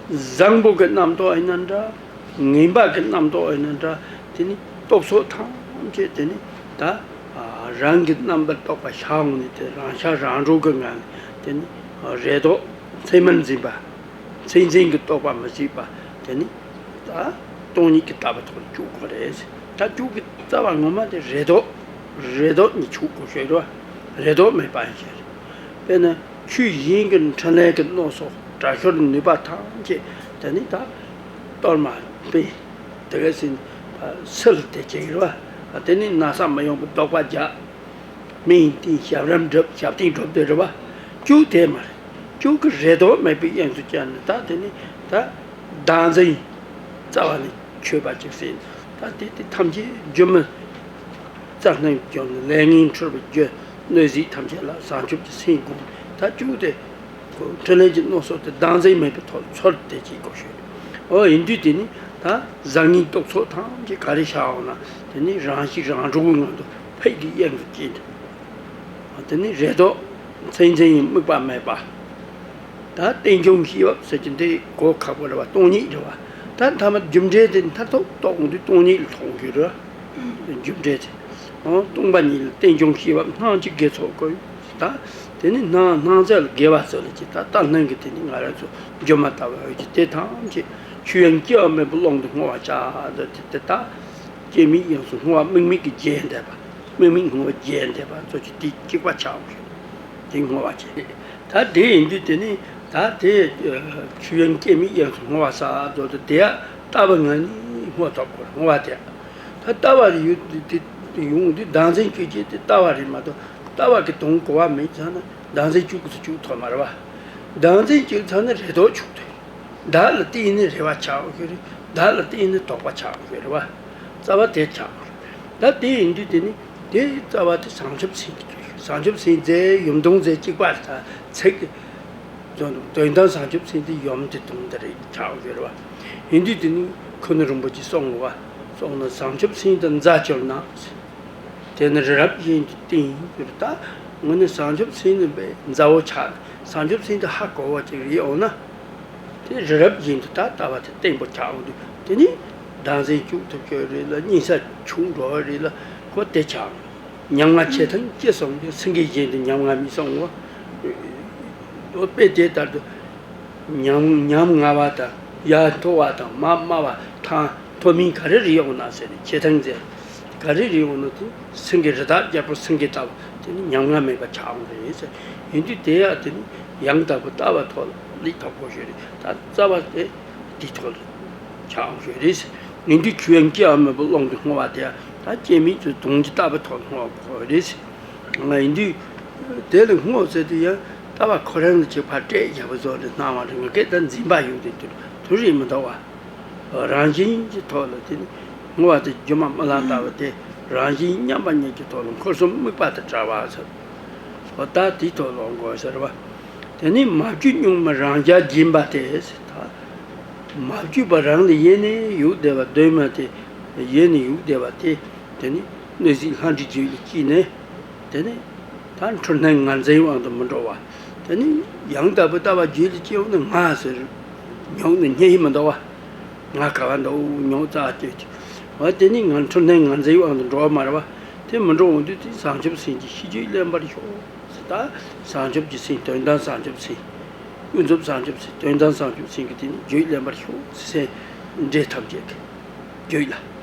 བཟང་པོ་གི་རྣམ་རྟོག་ཡིན་ན་འདྲ། ངན་པ་གི་རྣམ་རྟོག་ཡིན་ན་འདྲ། དེ་ནི་རྟོག་ཚོགས་ཐམས་ཅད་དེ་ནི་ད་རང་གི་རྣམ་པར་རྟོག་པ་ཤར་འོང་ནས་དེ་རང་ཤར་རང་གྲོལ་གི་ངང་ནས་དེ་ནི་རེ་དོགས་མཚན་མར་འཛིན་པ། མཚན་འཛིན་གྱི་རྟོག་པ་མི་བྱེད་པ་དེ་ནི་ད་སྟོང་ཉིད་ཀྱི་ལྟ་བ་ཐོག་ལ་བཅུག་དགོས་རེད། ད་བཅུག་གི་རྩ་བ་ངོ་མ་དེ་རེ་དོགས། རེ་དོགས་ནི་བཅུག་དགོས་ཤེས་རེད་བ། རེ་དོགས་མེད་པ་ཡིན་ཤེས་རེད། དཔེར་ན། ཆོས་གཞན་གྱི་འཕྲིན་ལས་ཀྱི་རྣམ་གཞག་དྲག་ཤོས་ནུས་པ་ཐམས་ཅད་དེ་ནི་ད་གཏོར་མ་སྤེལ། དེ་ག་ཟིན་སིལ་ཏེ་བྱེད་རེད་བ། དེ་ནི་ན་ཚ་མི་ཡོང་བའི་བཟློག་པ་རྒྱག་སྨན་བསྟེན་ཞབས་རིམ་སྒྲུབ་ཞབས་བརྟན་སྒྲུབ་དེ་རེད་བ། བཅུག་དེ་མ་རེད། བཅུག་གི་རེ་དོགས་མེད་པའི་དབྱིངས་སུ་བཅར་ནས་ད་དེ་ནི་ད་བདག་འཛིན་རྩ་བ་ནས་ཆོད་པ་ཅིག་ཟིན། ད་དེ་དེ་ཐམས་ཅད་སྒྱུ་མའི་རྩ་རྣམས་སྦྱོང་ནས་ལས་ངན་འཁྲུལ་པའི་རྒྱུ་གནོད་བྱེད་ཐམས་ཅད་ལ་བྱང་ཆུབ་ཀྱི་སེམས་བསྒོམ། ད་བཅུག་སྟེ་ཁོ་འཕྲིན་ལས་ཀྱི་རྣམ་གཞག་དེ་བདག་འཛིན་མེད་པའི་ཐོག་ཚུར་དེ་གཅིག་གོ་ཤོད། འོ་ཡིན་དུས་དེ་ནི་ད་བཟང་ངན་རྟོག་ཚོགས་ཐམས་ཅད་ག་རེ་ཤར་འོང་ན་དེ་ནི་རང་ཞི་རང་གྲོལ་གྱི་ངང་དུ་ཕེབས་ཀྱི་དབྱིངས་སུ་བསྐྱེད་དེ། དེ་ནི་རེ་དོགས་མཚན་འཛིན་ཡི་དམིགས་པ་མེད་པ། ད་རྟེན་འབྱུང་སྐྱེ་བ་ཟེར་གྱི་འདི་གོ་ཁག་པོ་རེད་བ། སྟོང་ཉིད་རེད་བ། ད་མཐའ་མ་རྒྱུ་འབྲས་དེ་མཐར་ཐུག་རྟོགས་འོང་དུས་སྟོང་ཉིད་ལ་མཐོང་གི་རེད་བ། རྒྱུ་འབྲས་དེ། འོ་སྟོང་པ་ཉིད་ལ་རྟེན་འབྱུང་སྐྱེ་བ་སྣང་བྱེད་དགེ་ཚོགས་ཀུན། ད་དེ་ནི་སྣང་སྣང་མཛད་ལ་དགེ་བ་ཟེར་ལ་ཅི། ད་ལྟ་སྣང་གི་དེ་ནི་ང་རང་ཚོ་སྒྱུ་མ་ལྟ་བུ་འོད་ཀྱི་དེ་ཐམས་ཅད་ཆོས་དབྱིངས་སྐྱེ་བ་མེད་པའི་ཀློང་དུ་བསྔོ་བ་བྱ་ཟེར་དེ་དེ་ད། སྐྱེ་མེད་དབྱིངས་སུ་བསྔོ་བ་དམིགས་མེད་ཀྱི་རྒྱན་འདེབས་པ། དམིགས་མེད་བསྔོ་བ་རྒྱན་འདེབས་པ་ཚོ་ཅིག་དེ་གཅིག་པ་ཆགས་འོང་། དེ་བསྔོ་བ་བྱེད། ད་དེ་ཡིན་དུས་དེ་ནི་ད་དེ་ཆོས་དབྱིངས་སྐྱེ་མེད་དབྱིངས་སུ་བསྔོ་བ་བྱ་ཟེར་དུས་དེ་ཡང་ལྟ་བ་ངང་ནས་བསྔོ་ཐུབ་དགོས་བསྔོ་བ་དེ། ད་ལྟ་བ་རེ་ཡོད་དེ་དེ་ཡོང་དུས་བདག་འཛིན་བཅུག་རྒྱུ་དེ་ལྟ་བ་རེད་མ་གཏོགས་ལྟ་བ་གི་དོན་གོ་བ་མེད་ཙང་ན་བདག་འཛིན་བཅུག་དགོས་སུ་བཅུག་ཐུབ་མ་རེད་བ། བདག་འཛིན་བཅུག་ཚར་ན་རེ་དོགས་བཅུག་ཐུབ། བདག་ལ་བརྟེན་ནས་རེ་བ་ཆགས་ཡོད་རེད། བདག་ལ་བརྟེན་ནས་དོགས་པ་ཆགས་ཡོད་རེད་བ། རྩ་བ་དེ་ཆགས་ཡོད་རེད། ད་དེ་ཡིན་དུས་དེ་ནི་དེ་རྩ་བ་དེ་བྱང་ཆུབ་སེམས་ཀྱི་བྱང་ཆུབ་སེམས་རྫས་ཡུམ་དོན་རྫས་གཅིག་པ་རེད། ད་ཚིག་གི་དོན་དམ་བྱང་ཆུབ་སེམས་དེ་ཡུམ་དེ་དོན་དེ་རེད་ཆགས་ཡོད་རེད་བ། ཡིན་དུས་དེ་ནི་ཁུ་ནུ་རིན་པོ་ཆེས་གསུངས་པ་གསུངས་ན་བྱང་ཆུབ་སེམས་དེ་མཛའ་གྱུར་ན། དེ་ནི་རི་རབ་བཞིན་དུ་བརྟན་གྱུར། ད་ངོ་ནས་བྱང་ཆུབ་སེམས་ནི་དཔེ་མཛའ་བོ་ཆགས། བྱང་ཆུབ་སེམས་དེ་ཧ་གོ་བ་ཅིག་རེད་འོང་ན། དེ་ རི་རབ་བཞིན་དུ་ད་ལྟ་བ་དེ་བརྟན་པོ་ཆགས་འོང་དུས། དེ་ནི་ཟླ་མཚན་བཅུག་ཐུབ་ཀྱི་རེད་ལ། ཉིན་ས་ཆུང་འགྲོ་བ་རེད་ལ། ཁོ་དེ་ཆགས་འོང་། ཉམ་ང་ཆེ་ཐང་སྐྱེ་སོང་དུས། སེང་གེ་བཞིན་དུ་ཉམ་ང་མི་སོང་བ། དཔེ་དེ་ལྟར་དུ་ཉམ་ཉམ་ང་བ་དང་། ཡར་མཐོ་བ་དང་མར་དམའ་བ། ཐང་མཐོ་དམན་ག་རེ་རེད་འོང་ན་ཟེར་ནས། ཆེ་ཐང་ཟེར། ག་རེ་རེད་འོང་ན་དེ་སེང་གེ། རི་དྭགས་རྒྱལ་པོ་སེང་གེ་ལྟ་བུ་དེ་ནི་ཉམ་ང་མེད་པ་ཆགས་འོང་རེད་ཟེར། ཡིན་དུས་དེ་ཡང་དེ་ནི་ཡང་དག་པར་ལྟ་བ་ཐོག་ལ་སླེབས་ཐུབ་དགོས་ཤེས་རེད། ད་རྩ་བ་དེ་དེའི་ཐོག་ལ་ཆགས་འོང་ཤེས་རེད་ཟེར། ཡིན་དུས་ཆོས་དབྱིངས་སྐྱེ་བ་མེད་པའི་ཀློང་དུ་སྔོ་བ་དེ་ཡང་ད་སྐྱེ་མེད་ཚུལ་དོན་གྱི་ལྟ་བའི་ཐོག་ལ་སྔོ་བ་དགོས་རེད་ཟེར། ང་ཡིན་དུས་དེ་ལ་སྔོ་ཟེར་དུས་ཡང་ལྟ་བ་ཁོ་རང་ལ་ཅིག་ཕར་སྤྲད་བཞག་པ་བཟོ་འདྲ་སྣང་བ་རེད། ང་སྐད་ད་འཛིན་པ་ཡོད་དེ་དུས་དུས་རེད་མི་འདུག་བ། རང་བཞིན་གྱི་ཐོག་ལ་དེ་ནི་སྔོ་བ་དེ་སྒྱུ་མ་རྨི་ལམ་ལྟ་བུ་དེ། རང་བཞིན་མཉམ་པ་ཉིད་ཀྱི་ཐོག་ལ་འཁོར་གསུམ་དམིགས་པ་དང་བྲལ་བ་ཟེར། འོ་ད་དེའི་ཐོག་ལ་འགོད་ཟེར་བ། དེ་ནི་མ་བཅོས་གཉུག་མའི་རང་རྒྱལ་སྦྱིན་པ་དེ་ཟེར། ད་མ་བཅོས་པ་རང་ལ་ཡེ་ནས་ཡོད་བསྡད་པ། གདོད་མ་དེ་ཡེ་ནས་ཡོད་བསྡད་པ་དེ། དེ་ནི་གནས་གཟིགས་ལྷ་འདྲེའི་རྒྱུད་ལ་སྐྱེས་ནས། དེ་ནས་ད་འཁྲུལ་སྣང་ངར་འཛིན་དབང་དུ་མི་འགྲོ་བ། དེ་ནས་ཡང་དག་པའི་ལྟ་བ་རྒྱུད་ལ་སྐྱེས་འོང་ན། ང་ཟེར་ཉོག་ནས་རྙེད་ཡི་མི་འདུག་བ། ང་ག་བ་འདུག་ཉོག་རྩ་སྐྱེས་ཏེ། འོ་དེ་ནས་ང་འཁྲུལ་སྣང་ངར་འཛིན་དབང་དུ་འགྲོ་བ་མ་རེད་བ། དེ་མི་འགྲོ་འོང་དུས་དེ་བྱང་ཆུབ་སེམས་ཀྱི་ཤེས་རྒྱུད་ལེན་པར་ཤོག་ཟེར། ད་བྱང་ཆུབ་ཀྱི་སེམས། དོན་དམ་བྱང་ཆུབ་སེམས། ཀུན་རྫོབ་བྱང་ཆུབ་སེམས། དོན་དམ་བྱང་ཆུབ་སེམས་ཀྱི་དེ་ནི་རྒྱུད་ལེན་པར་ཤོག་ཟེར། འདྲེ་ཐམས་ཅད་ཀྱི་རྒྱུད་ལ།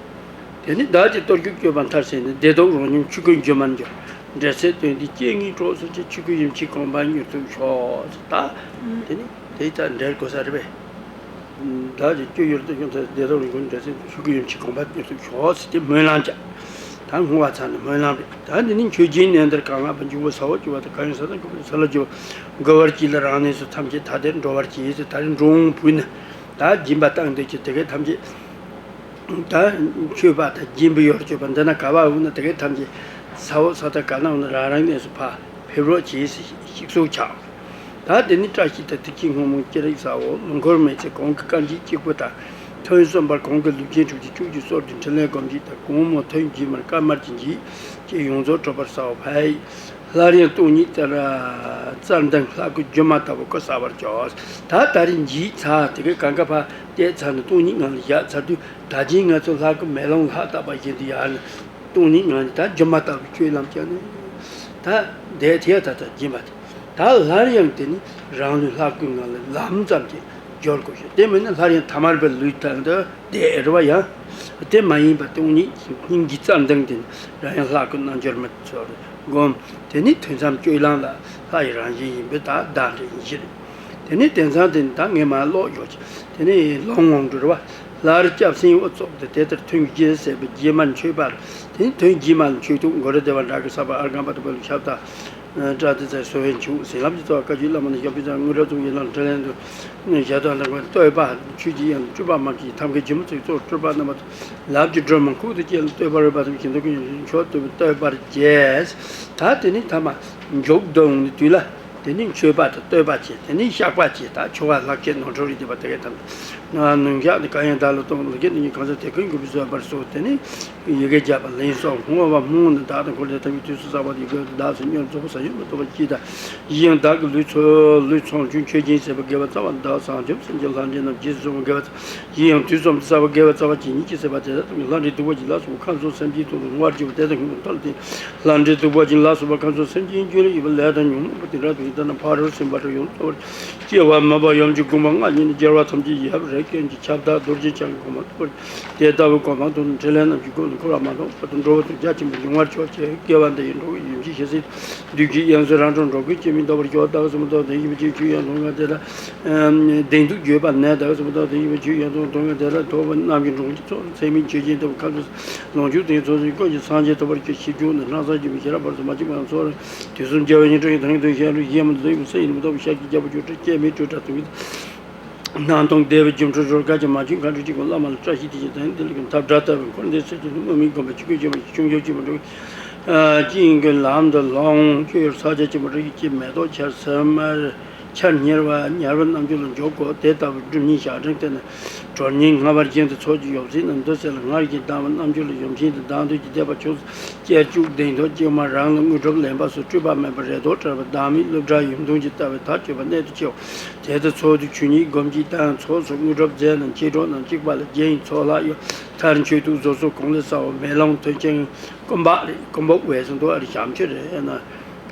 དེ་ནི་བདག་གི་སྟོབས་ཀྱིས་བསྐྱོད་པ་མཐར་ཕྱིན་ནས། བདེ་སྡུག་རང་མྱོང་ཆོས་སྐུའི་སྒྱུ་མར་འགྱུར། འབྲེལ་ཚད་དོན་འདིའི་རྐྱེན་ངན་གྲོགས་སུ་བྱས། ཆོས་སྐུའི་ཡུམ་གྱི་གོ་འཕང་མྱུར་ཐོབ་ཤོག་ཟེར། ད་དེ་ནི་དེ་ལྟར་འབྲེལ་དགོས་ས་རེད་པས། བདག་གི་སྤྱོད་ཡུལ་དུ་ཡོང་ཚེ། བདེ་སྡུག་རང་མྱོང་འབྲེལ་ཚད་དོན། ཆོས་སྐུའི་ཡུམ་གྱི་གོ་འཕང་མྱུར་ཐོབ་ཤོག་ཟེར་ཏེ་སྨོན་ལམ་བརྒྱབ། ད་བསྔོ་བ་ཚར་ནས་སྨོན་ལམ་རེད། ད་འདི་ནི་མཆོད་སྦྱིན་ནན་ཏན་གང་བླངས་པ། འཇུག་པའི་ས་འོག་སྐྱོ་བ་དང་། གང་ཡིན་ས་དང་ཀུན་པའི་ས་ལ་འཇུག་པ། འགོད་པར་བགྱིས་ལ་རང་གནས་སུ། ཐམས་ཅད་ཐ་དད་འགྲོ་བར་བགྱི་ཟེར། ད་རེས་འགྲོ་འོང་བུ་ནི་ད་སྦྱིན་པ་བཏང་འདོད་ཀྱི་དེ་གའི་ཐམས་ཅད། ད་མཆོད་པ་དང་སྦྱིན་པའི་ཡོ་བྱད་པ་འདི་ན་ག་བ་འོང་ན། དེ་གའི་ཐམས་ཅད་ས་འོག་ས་ཐ་ག་ན་འོང་ན་རང་རང་གནས་སུ་ཕར་ཕེབས་རོགས་གྱིས་ཟེར་ཞིག་གསོལ་ཆགས། ད་དེ་ནི་བཀྲ་ཤིས་དང་ཐུགས་ཀྱི་བསྔོ་སྨོན་སྤྱན་རས་གཟིགས་ས་འོག་ལུང་འཁོར་མེ་ལྕེ་གང་གི་སྐར་མཇུག་གཅིག་པུ་དང་། ཐུན་གསུམ་པར་གང་གི་ལུས་ཅན་ཕྲུགས་ཀྱི་སྐྱུགས་ཀྱི་གསོལ་འདེབས་ཕྲིན་ལས་སྒོམ་བགྱིས་དང་། གང་མོ་ཐུན་རྗེས་མར་དཀར་དམར་གྱི་འཇིགས་བཅས་ཡོངས་རྫོགས་གྲུབ་པར་གསལ་བ་ཕལ། སླར་ཡང་སྟོང་ཉིད་ལྟར་རྩལ་ལྡན་ལྷ་སྐུ་སྒྱུ་མ་ལྟ་བུ་སྐུ་གསལ་བར་གྱུར། ད་ད་རེས་འཇིགས་ཚར། དེ་གའི་གང་ག་ཕར་བལྟས་ཚར་ནས་སྟོང་ཉིད་ངང་ལ་བཞག་ཚར་དུས། ད་ཅིང་ང་ཚོ་ལྷ་སྐུ་མེ་ལོང་ལ་ལྟ་བ་བཞིན་དུ་ཡར་ནས་སྟོང་ཉིད་ངང་ལ་ད་སྒྱུ་མ་ལྟ་བུའི་སྤྱོད་ལམ་བྱས་ནས་ད་བསྡད་དེ། ད་ད་སྦྱིན་པ་དེ་ད་སླར་ཡང་དེ་ནི་རང་ལུས་ལྷ་སྐུའི་ངང་ལ་ལམ་ཙམ་གྱིས་སྦྱོར་དགོས་ཤིང་། དེ་མིན་ན་སླར་ཡང་ཐ་མལ་པའི་ལུས་དང་དུ་བསྡད་རེད་བ། ཡང་དེ་མ་ཡིན་པ་སྟོང་ཉིད་སྙིང་རྗེའི་རྩལ་ལྡན་དེ་ནི་རང་ཡང་ལྷ་སྐུ་རྣལ་འབྱོར་མའི་ཚུལ་སྒོམ། དེ་ནི་ཐུན་མཚམས་སྤྱོད་ལམ་ལ་ལྷ་ཡི་རང་བཞིན་ཡིན་པས་ད་བདག་འདྲ་ཡིན་ཞེས། དེ་ནས་དེང་སང་དེ་ནི་ད་ངས་མར་ཀློག་ཞོག་ཅིག་དེ་ནས་ལོང་ངོང་དུ་རེད་བ། སླར་སྐྱབས་སེམས་དབུ་བཙུགས་ཏེ། དེ་ལྟར་ཐུན་བཞི་ཟད་པའི་རྗེས་མར་མཆོད་པ། དེ་ནས་ཐུན་རྗེས་མ་ལ་མཆོད་བསྟོད། གུ་རུ་བདེ་བ་འབྲས་བུ་ཟབ་པ་ཨརྒྷ་པ་དང་པོ་ལ་ཕྱག་བཏབ། ཨ་པྲ་ཏི་ཚེ་སོ་བའི་མཆོག་ཟིན་ལམ་གྱི་རྩ་བ་བཀའ་བརྒྱུད་བླ་མ་ནས། ཞབས་ཀྱི་རྩ་བ་དངོས་གྲུབ་ཚོགས་ཀྱི་ལམ་ཕྲིན་ལས་འདུལ། ཞབས་ཏོག་དང་པོ་བསྟོད་པ། ཆོས་ཀྱི་དབྱིངས་སུ་སྤྲུལ་པ་དམར་གྱི་ཐབས་མཁས་ཇི་མ་ཚིག་ཙོག་སྤྲུལ་པ་རྣམ་པ། ལག་གི་སྒྲོལ་མ་ཁུག་ཏུ་བཅད་ལ་བསྟོད་པ་རོལ་པ་ཙམ་ཞིག་འདུག་གི་མཆོག་ཏུ་བསྟོད་པར་བྱས། ད་དེ་ནས་ཐ་མ་མཇུག་བསྡུ་འོང་དུས་ལ། དེ་ནས་མཆོད་པ་དང་བསྟོད་པ་བྱས། དེ་ནས་བཤགས་པ་བྱས། ད་ཆོ་ག་ལྷག་བཅས་ནོར་འཁྲུལ་རིགས་སྡུད་པ་དེ་གའི་ཐམས་ཅད་ནང་ནུས་བཤགས་ནི་གང་ཡང་བདག་ལ་གཏོང་། ལུས་ཀྱི་ནི་གང་ཟག་དེ་ཀུན་དགོས་པའི་བཟོད་པར་གསོལ། དེ་ནས་ཡི་གེ་བརྒྱ་པ་ལན་གསུམ་བསྔོ་བ་སྨོན་ནི་བདག་དང་འཁོར་འདས་ཐམས་ཅད་དུས་སུ་བསགས་པ་དེ་ཡི་གེ་བདག་སོགས་མྱུར་རྫོགས་པ་ཟབ་ཡོན་མ་ཐོབ་པ་ཅི་ལྟར། གཞན་ཡང་བདག་གི་ལུས་ཚོ་ལུས་ཚོམས་ཆུང་མཆོད་སྦྱིན་ཟད་པའི་དགེ་བ་རྩ་བ་ནས། བདག་བྱང་ཆུབ་སེམས་ཀྱི་ལྷ་འདྲེ་རྣམས་རྗེས་སུ་བཟུང་བའི་དགེ་བ། གཞན་ཡང་དུས་གསུམ་དུ་བསགས་པའི་དགེ་བའི་རྩ་བ་ཇི་སྙེད་ཅིག་ཟད་པ་དེ་དག་ཐམས་ཅད་ལྷ་འདྲེ་གདུག་པ་ཅན་ལ་སོགས་པ་ཁམས་གསུམ་སེམས་ཅན་དོན་དུ་བསྔོ་བར་བགྱིའོ། དེ་དག་སྔོན་དུ་མཐོལ་ཏེ་ལྷ་འདྲེ་གདུག་པ་ཅན་ལ་སོགས་པ་ཁམས་གསུམ་སེམས་ཅན་རྒྱུད་ལ་ཡོད་པའི་ལས་དང་ཉོན་མོངས་པ་དེ་དག་ཏུ་ཡི་དྭགས་རྣམས་ཕ་རོལ་ཕྱིན་པ་དང་ཡོངས་སུ་རྫོགས་པར་སྐྱེ་བ་མེད་པ་ཡུམ་གྱི་དགོངས་པ་སྔ་ཉིད་ནས་རྒྱལ་བ་ཐམས་ཅད་ཡབ་རིགས་ཀུན་གྱི་ཁྱབ་བདག་རྡོ་རྗེ་འཆང་གི་གོ་འཕང་ཐོབ་པར། དེ་ལྟ་བུའི་གོ་འཕང་ཐོབ་ནས་ཕྲིན་ལས་རྣམས་ཀྱི་སྒོ་ནས་འཁོར་བ་མ་དོག་པ་དང་འགྲོ་བ་དང་རྒྱ་ཆེན་པོ་འབྱུང་བར་གྱུར་ཅིག་སྐྱེ་བ་འདི་ཡི་འགྲོ་བའི་ཡུམ་གྱི་ཞལ་ཟས་བདུད་ཀྱི་གཡང་ས་རང་གྲོལ་འགྲོ་ཀུན་སྐྱེ་མེད་རྟོགས་པར་གྱུར། བདག་གསོན་པོ་ཐོབ་དོན་ཡིན་པའི་ཕྱིར། ཆོས་དབྱིངས་མཐོང་བ་དེ་ལ་བདེན་མཐུ་བརྗོད་པ་ནི། བདག་གསོན་པོ་ཐོབ་དོན་ཡིན་པའི་ཕྱིར། ཆོས་དབྱིངས་མཐོང་བ་དེ་ལ་ཐོབ་པ་རྣམས་ཀྱི་འགྲོ་ཀུན་ཚོགས་ཚད་མེད་ཆོས་ཅན་ལྟ་བུ་ཁམས་གསུམ་ལོངས་སྤྱོད་དོན་ཡོད་ཚོགས་ཚད་ཀུན་གྱི་སངས་རྒྱས་ཐོབ་པར་གྱུར་ཞེས་བརྗོད་ནས་སྣང་སར་འགྱུར་བའི་ཤེས་རབ་བར་དུ་མ་ཆད་པའང་ཚོར། དུས་གསུམ་རྒྱལ་བའི་སྙིང་ཁྲག་ཡི་དང་ཡི་དང་གཞན་ལུས་གཞན་མ་ལུས་ཡིན་པའི་ཚེ་ཡི་ནུབ་ཐོབ་ཤཱཀྱའི་རྒྱལ་པོ་མཆོག་སྲེད་སྐྱེ་མེད་སྤྲོས་བྲལ་དོན་གྱི་སྣང་སྟོང་བདེ་བའི་སྒྱུ་འཕྲུལ་རོལ་ག་ཅན་མ་བྱོན་མཁའ་འགྲོའི་སྤྲུལ་སྐུ་བླ་མ་ལ་བཀྲ་ཤིས་དེ་བཞིན་དོན་འདི་ལ་ཀུན་ཐབས་དགྲ་ལྟ་བུའི་འཁོར་འདས་སེལ་གྱི་དམག་མི་བསྒོམ་པའི་ཆོས་སྐུའི་སྤྱོད་པ་ཡིས་ཆོས་འབྱོར་ཅིས་མ་འགྲུབ། ཅི་ཡིན་ཀུན་ལམ་དུ་ལོངས་སྤྱོད་ཡུལ་ས་ཆ་ཅིས་མ་འགྲུབ། ཡིད་ཀྱི་མེ་ཏོག་ཆར་ཟིམ་མར་ཆར་ཉེར་བ་ཉར་བའི་རྣམ་འགྱུར་ལ་འཇོག་གོ། དེ་ལྟ་བུའི་སྒྲིབ་གཉིས་ཞག་བྲལ་བསྟན་ནས། སྒྲོལ་སྙིང་ལྔ་པར་བརྒྱན་ཏེ་ཚོགས་ཀྱི་ཡོ་བྱད་རྣམས་འདི་ཚེ་ལ་སྔར་བཞིན་བཏང་བ་རྣམ་འགྱུར་ལ་གཞོམ་ཤིང་དང་བདག་འདོད་ཀྱི་དད་པ་ཆུང་ཟད་ཅེར་བཅུག་གདེང་ཐོབ་ཅིག་མ་རང་ལ་དངོས་གྲུབ་ལེན་པ་སོགས་སྤྲུལ་པ་མེད་པར་རེ་དོགས་བྲལ་བ་བདག་མེད་གླུ་སྒྲ་ཡུལ་མཐུན་གྱི་ལྟ་བའི་མཐར་གྱུར་པ་གནད་དུ་ཆེའོ། དེ་ལྟར་ཚོགས་འདུ་ཆོས་ཉིད་སྒོམ་གྱི་དང་ཚོགས་སུ་དངོས་གྲུབ་རྫས་རྣམས་མཆེད་གྲོགས་རྣམས་གཅིག་པ་ལ་རྒྱན་ཡི་ཚོགས་ལྷག་གཡོ་མཐར་མཆོད་གཏོར་བཟོ་ཚོགས་གོང་ལས་གསལ་བ་མེ་ལོང་མཐུན་རྐྱེན་སྐུ་འབག་རེད། སྐུ་འབག་བས་སུ་འདུག་ཨ་རི་ཞབས་ཆུ་རེད་ན།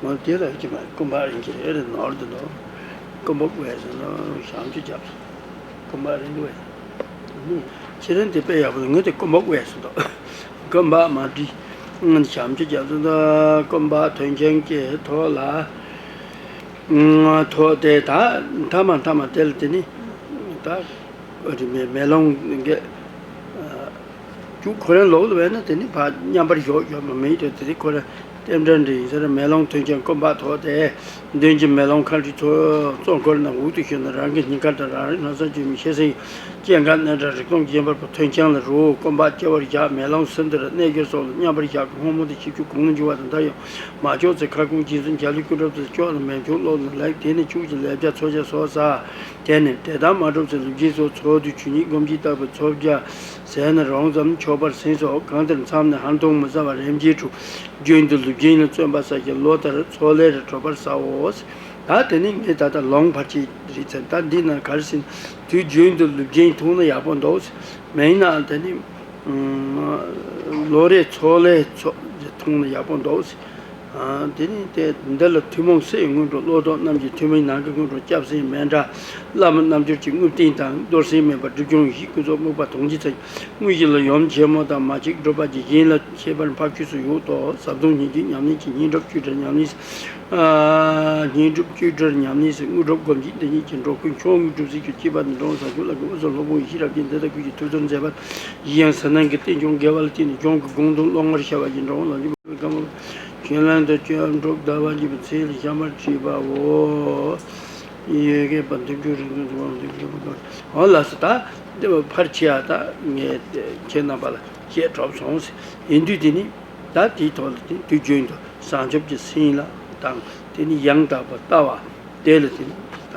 འོ་དེ་ལ་ཅི་མ་སྐུ་འབག་རིན་གྱི་རེད་རེད་ནོར་དུ་འདུག་སྐུ་འབག་བས་སུ་འདུག་ཞབས་ཆུ་རྒྱབ་སོ། སྐུ་འབག་རིན་དུ་བས། ཁྱེད་རང་དེ་དཔེ་ཡག་པོ་ངོས་དེ་སྐུ་འབག་བས་སུ་འདུག་སྐུ་འབག་མ་བྲིས། ཞབས་ཆུ་རྒྱབ་སོ་འདུག་སྐུ་འབག་མཐུན་རྐྱེན་གྱི་ཐོག་ལ། ཐོག་དེ་ད་མཐའ་མ་མཐའ་མ་དེ་ལ་དེ་ནི་ད་རི་མེ་མེ་ལོང་གི་རྒྱུ་ཁོ་རང་ལོག་ལ་བས་ན་དེ་ནི་ཕ་མཉམ་པར་ཞོག་ཞོག་མ་མེད་དེ་དེ་ནི་ཁོ་རང་རྟེན་འབྲེལ་འདྲ་ཡིན་ཟེར་མེ་ལོང་མཐུན་རྐྱེན་སྐུ་འབག་ཐོག་དེ་མདུན་གྱི་མེ་ལོང་ཁ་རི་ཚོ་གཙོ་འཁོར་རྣམས་འུག་ཏུ་ཞོན་ན་རང་གི་སྙིང་གར་དང་རང་རིག་ལྷ་ས་བཅོས་མའི་ཤེས་སེང་སྐྱེ་འགག་གནས་དང་རིག་སྟོང་རྗེན་པར་པོ་མཐུན་རྐྱེན་ལ་རོ་སྐུ་འབག་སྐྱེ་བར་བཞག་མེ་ལོང་སིན་དུ་ར་གནས་གྱུར་སོགས་ལ་མཉམ་པར་བཞག་གི་སྔོན་མོ་དང་ཞིབ་ཆུ་གུང་ལ་འགྱུར་བ་དང་མཐའ་ཡང་མ་ལྕོགས་ཚེ་ཁ་སྐོང་སྦྱིན་སྲེག་འཇའ་ལུས་སྐུ་འགྲུབ་ཚེ་ལྕོག་ལ་མེ་མཆོག་ལོག་ལ་ལེགས་དེ་ནི་ཕྱུགས་ཀྱི་ལེགས་སྦྱར་ཚོགས་བཅས་སོགས་ས། དེ་ནི་དེ་དག་མ་གྲུབ་ཚེ་ལུས་སྦྱིན་སོགས་ཚོགས་འདུ་ཆོས་ཉིད་སྒོམ་གྱིས་བཏབ་པའི་ཚོགས་བཅས་ཟས་ནི་རོང་ཙམ་མཆོད་པར་ཟིན་སོགས་གང་ལྟར་མཚམས་ནས་ཧར་མཐོང་མི་ཟ་བར་རིམ་གྱིས་གྲུབ། རྒྱུན་དུ་ལུས་སྦྱིན་ལ་བརྩོན་པ་བསགས་ཀྱང་ལོ་ལྟར་ཚོགས་ལས་རེ་གྲོལ་བར་བྱའོ། ད་དེ་ནི་ངས་ད་ལྟ་ལོང་བར་ཆད་རེད་ཟེར། ད་འདི་ན་ག་རེ་ཟེར་ན་དུས་རྒྱུན་དུ་ལུས་སྦྱིན་འཐུང་ན་ཡག་པོ་འདུག་ཟེར། མེད་ན་དེ་ནི་ལོ་རེ་ཚོགས་ལས་ཚོགས་འཐུང་ན་ཡག་པོ་འདུག་ཟེར། དེ་ནི་དེ་འདི་ལ་ཐུན་མོང་སྲིད་སྔོན་འགྲོ་བློ་ལྡོག་རྣམས་ཀྱི་ཐུན་མིན་ནམ་མཁའི་སྔོན་འགྲོ་སྐྱབས་སེམས་མཎྜལ་བླ་མ་རྣལ་འབྱོར་གྱི་དངོས་བསྟན་དང་རྡོར་སེམས་མེད་པ་སྒྲིབ་སྦྱོང་བཞི་ཀུན་རྫོབ་རྨུགས་པ་དོན་བྱེད་ཚེ། དངོས་གཞི་ལ་ཡུམ་ཆེན་མོ་དང་མ་གཅིག་སྒྲུབ་པ་གྱི་བཞིན་ལ་ཁྱད་པར་འཕགས་ཆོས་སུ་ཡོད་དོ། ཟབ་དོན་ཉིད་ཀྱི་ཉམས་ལེན་གྱི་བསྙེན་སྒྲུབ་བཅུ་དྲིལ་ཉམས་ལེན། བསྙེན་སྒྲུབ་བཅུ་དྲིལ་ཉམས་ལེན་སྲིད་དངོས་གྲུབ་སྒོམ་གྱི་འདི་ཉིད་ཀྱི་འགྲོ་ཀུན་ཆུང་ངུའི་གྲུབ་ཚུལ་གྱི་སྤྱི་པ་ནི་འགྲོ་བ་ས་ཆུ་ལ་གི་འོད་ཟེར་ལྷུན་པོ་ཡེ་ཤེས་རབ་ཀྱི་འདི་དག་ཀུན་གྱི་ཐུགས་རྩལ་མཛད་པ་ཡི་ཡང་ཟེར་སྣང་གི་རྟེན་འབྱུང་དགེ་བ་ལ་བརྟེན་ནས་འབྱུང་གི་དགོངས་དོན་ཀློང་ངར་ཤར་བ་ཡི་འགྲོ་འོང་ལ་འཇུག་པའི་སྐབས་ཀྱི་ལན་དུ་སྤྱོད་འགྲོ་བདག་པ་གྱིས་པའི་ཚེ་ལ་བྱམས་པར་བྱེད་པའོ། ཡོ་གའི་བར་མཐུན་འཇུག་རིང་ཐུང་དུ་བ་མཐུན་འཇུག་འོ་ལགས་སོ། ད་འདི་བ་ཕར་ཕྱི་ཡ་ད་ངས་ཁྱེད་རྣམ་པ་ལ་བཤད་གྲུབ་སོང་ཟེར། ཡིན་དུས་དེ་ནི་ད་དེའི་ཐོག་ལ་དེ་དུས་རྒྱུན་དུ་བྱང་ཆུབ་ཀྱི་སེམས་ལ་དང་དེ་ནི་ཡང་དག་པར་ལྟ་བ་དེ་ལ་དེ་ནི་ད་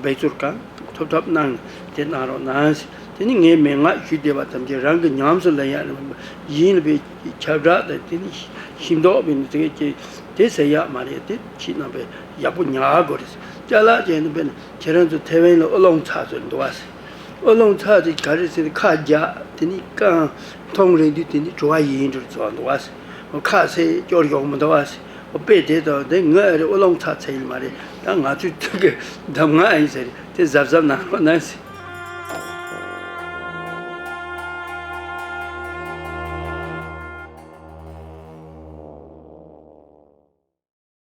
འབད་རྩོལ་གང་ཐུབ་ཐབས་གནང་དེ་གནང་རོགས་གནང་ཟེར། དེ་ནི་ངའི་མན་ངག་ཞུ་བདེ་བ་ཐམས་ཅད་རང་གི་ཉམས་སུ་ལེན་ཡ་ཡིན་ལ་བའི་ཁྱབ་བསྒྲགས་དང་དེ་ནི་ཤིང་ཏོག་བའི་ནི་དེ་གས་དེ་ཟེར་ཡག་མ་རེད། དེ་ཕྱི་ནང་པའི་ཡག་པོ་ཉར་དགོས་རེད། ཅ་ལག་ཅན་ནི་དཔེར་ན་ཁྱེད་རང་ཚོ་ཐེ་ཝན་ལ་ཨོ་ལོང་ཚ་ཚོད་འདུག་བ་ཟེར། ཨོ་ལོང་ཚ་དེ་ག་རེ་ཟེར་ན་ཁ་རྒྱག་དེ་ནི་རྐང་མཐོང་རེ་དུས་དེ་ནི་བྲོ་བ་ཡིན་འགྲོ་ཚོ་འདུག་བ་ཟེར། ཁ་ཟེར་སྐྱོར་ཡོང་མི་འདུག་བ་ཟེར། ཨོ་དཔེ་དེ་དང་དེ་ངོས་རེ་ཨོ་ལོང་ཚ་ཚ་ཡིན་མ་རེད། ད་ང་ཚོའི་ཐུག་གི་གདམས་ངག་ཡིན་ཟེར། དེ་གཟབ་གཟབ་གནང་རོགས་གནང་ཟེར།